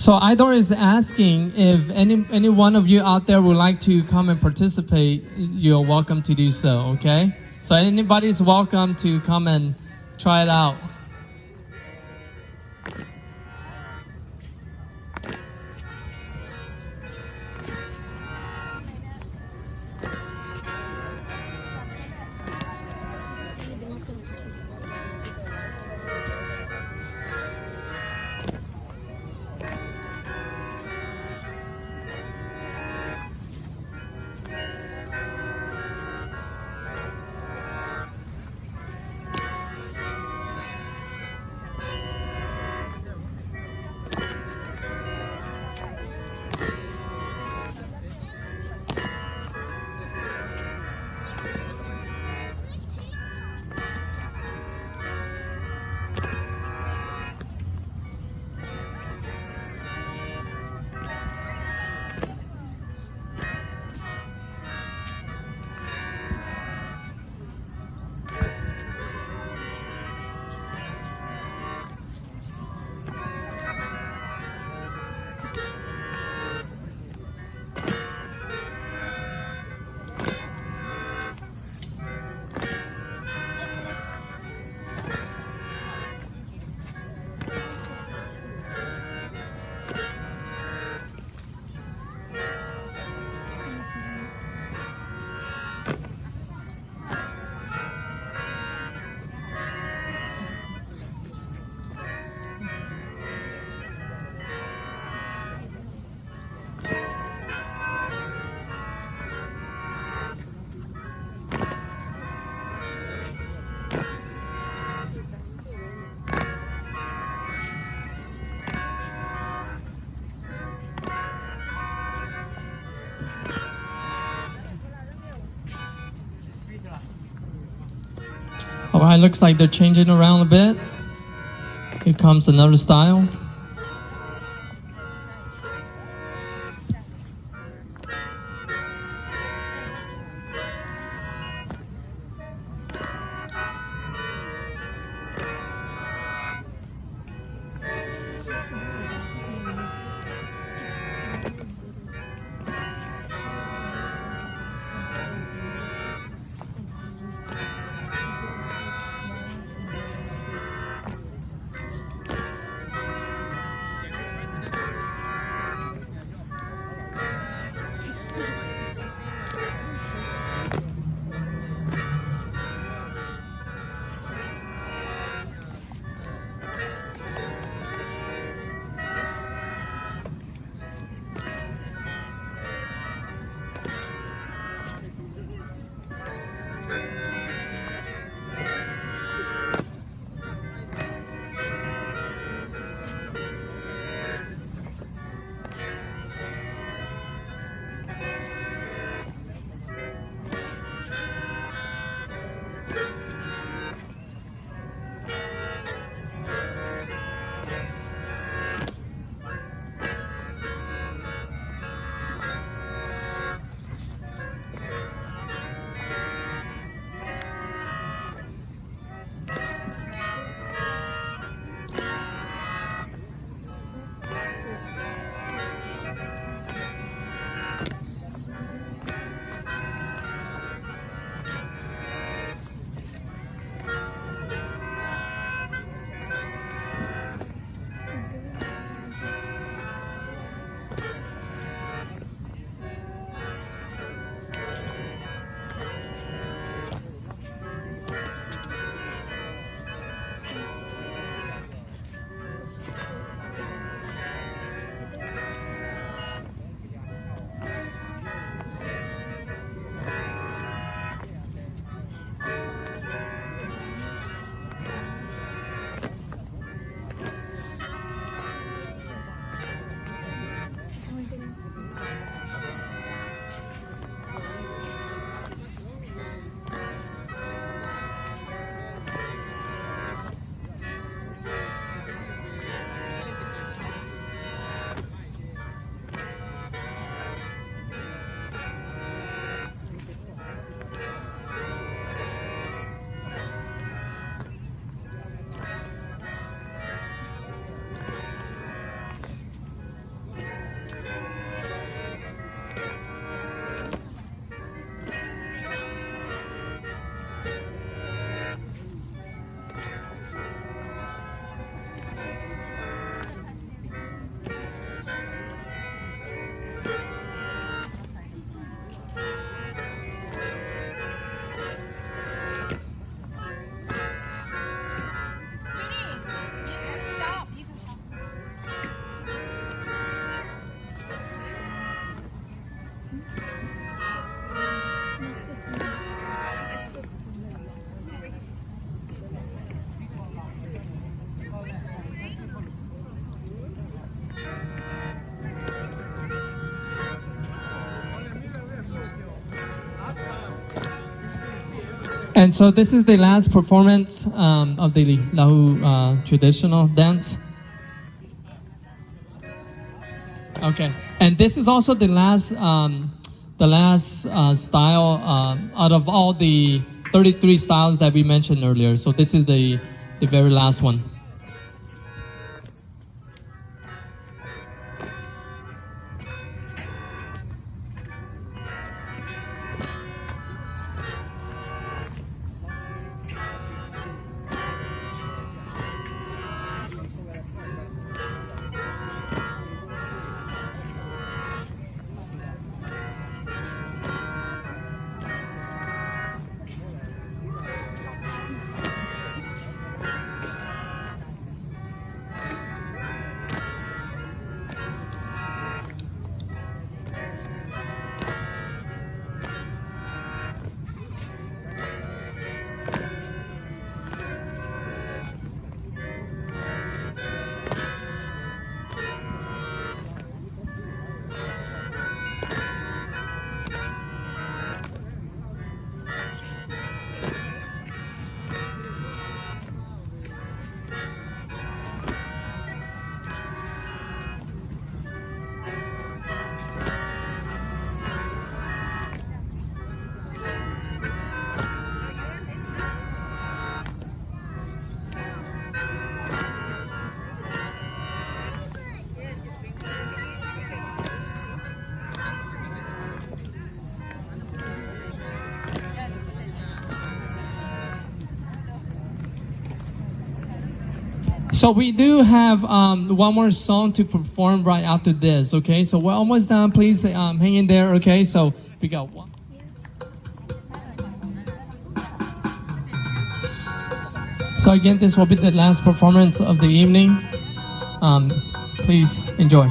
So Idor is asking if any any one of you out there would like to come and participate, you're welcome to do so, okay? So anybody is welcome to come and try it out. All right, looks like they're changing around a bit. Here comes another style. And so this is the last performance, um, of the Lahu, uh, traditional dance. Okay, and this is also the last, um, the last, uh, style, uh, out of all the thirty-three styles that we mentioned earlier. So this is the, the very last one. So we do have, um, one more song to perform right after this, okay? So we're almost done. Please, um, hang in there, okay? So we got one. So again, this will be the last performance of the evening. Um, please enjoy.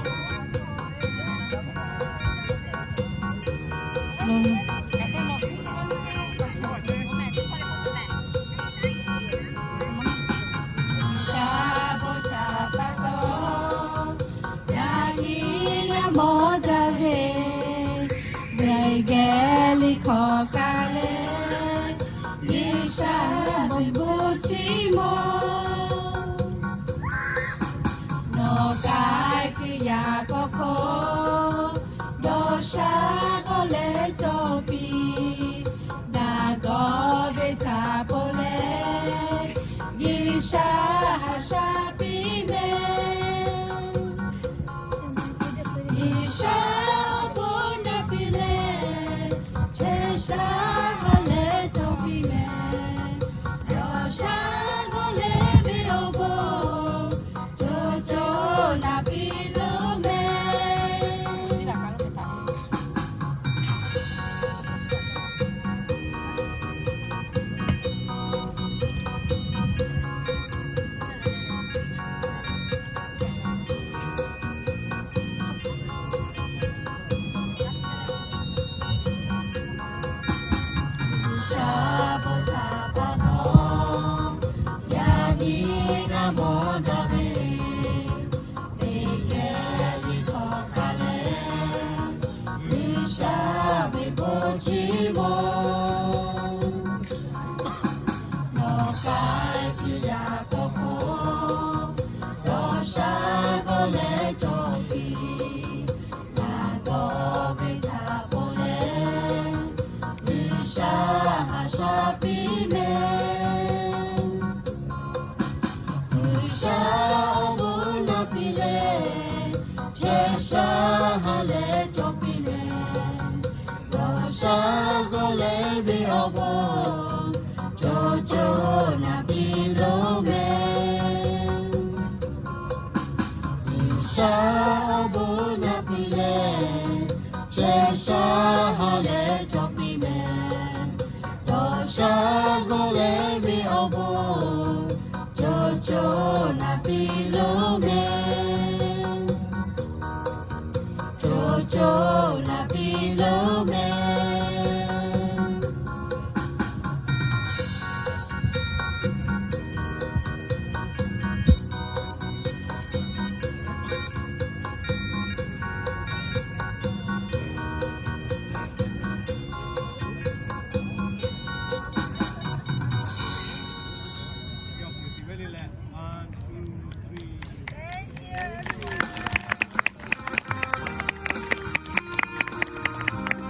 Yaꞈ nyi ngaˬ mawˬ daꞈ ve, geh geh liꞈ hk'aw kaꞈ leh, G'uiˬsha ve bon chiˇ mvuh. Nawˬ k'ai piˇ yaꞈ k'aw hk'oˆ, dawˇ sha k'awꞈ leh cawˬ piˇ, daꞈ kawˬ ve htaꞈ po leh, G'uiˬsha haꞈ shaˉ piˇ mehˍ. G'uiˬsha awˬ bon naˍ piˇ leh, chehˇ sha ha leh cawˬ piˇ mehˍ. Dawˇ sha g'awˇ leh ve awˬ bon, co co naˍ piˇ loˍ mehˍ. G'uiˬsha awˬ bon naˍ piˇ leh, chehˇ sha ha leh cawˬ piˇ mehˍ. Dawˇ sha g'awˇ leh ve awˬ bon, co co naˍ piˇ loˍ mehˍ. G'uiˬsha awˬ bon naˍ piˇ leh, chehˇ sha ha leh cawˬ piˇ mehˍ. Dawˇ sha g'awˇ leh ve awˬ bon, co co naˍ piˇ loˍ mehˍ. Co co naˍ piˇ loˍ mehˍ.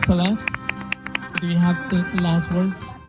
Celeste, do you have the last words?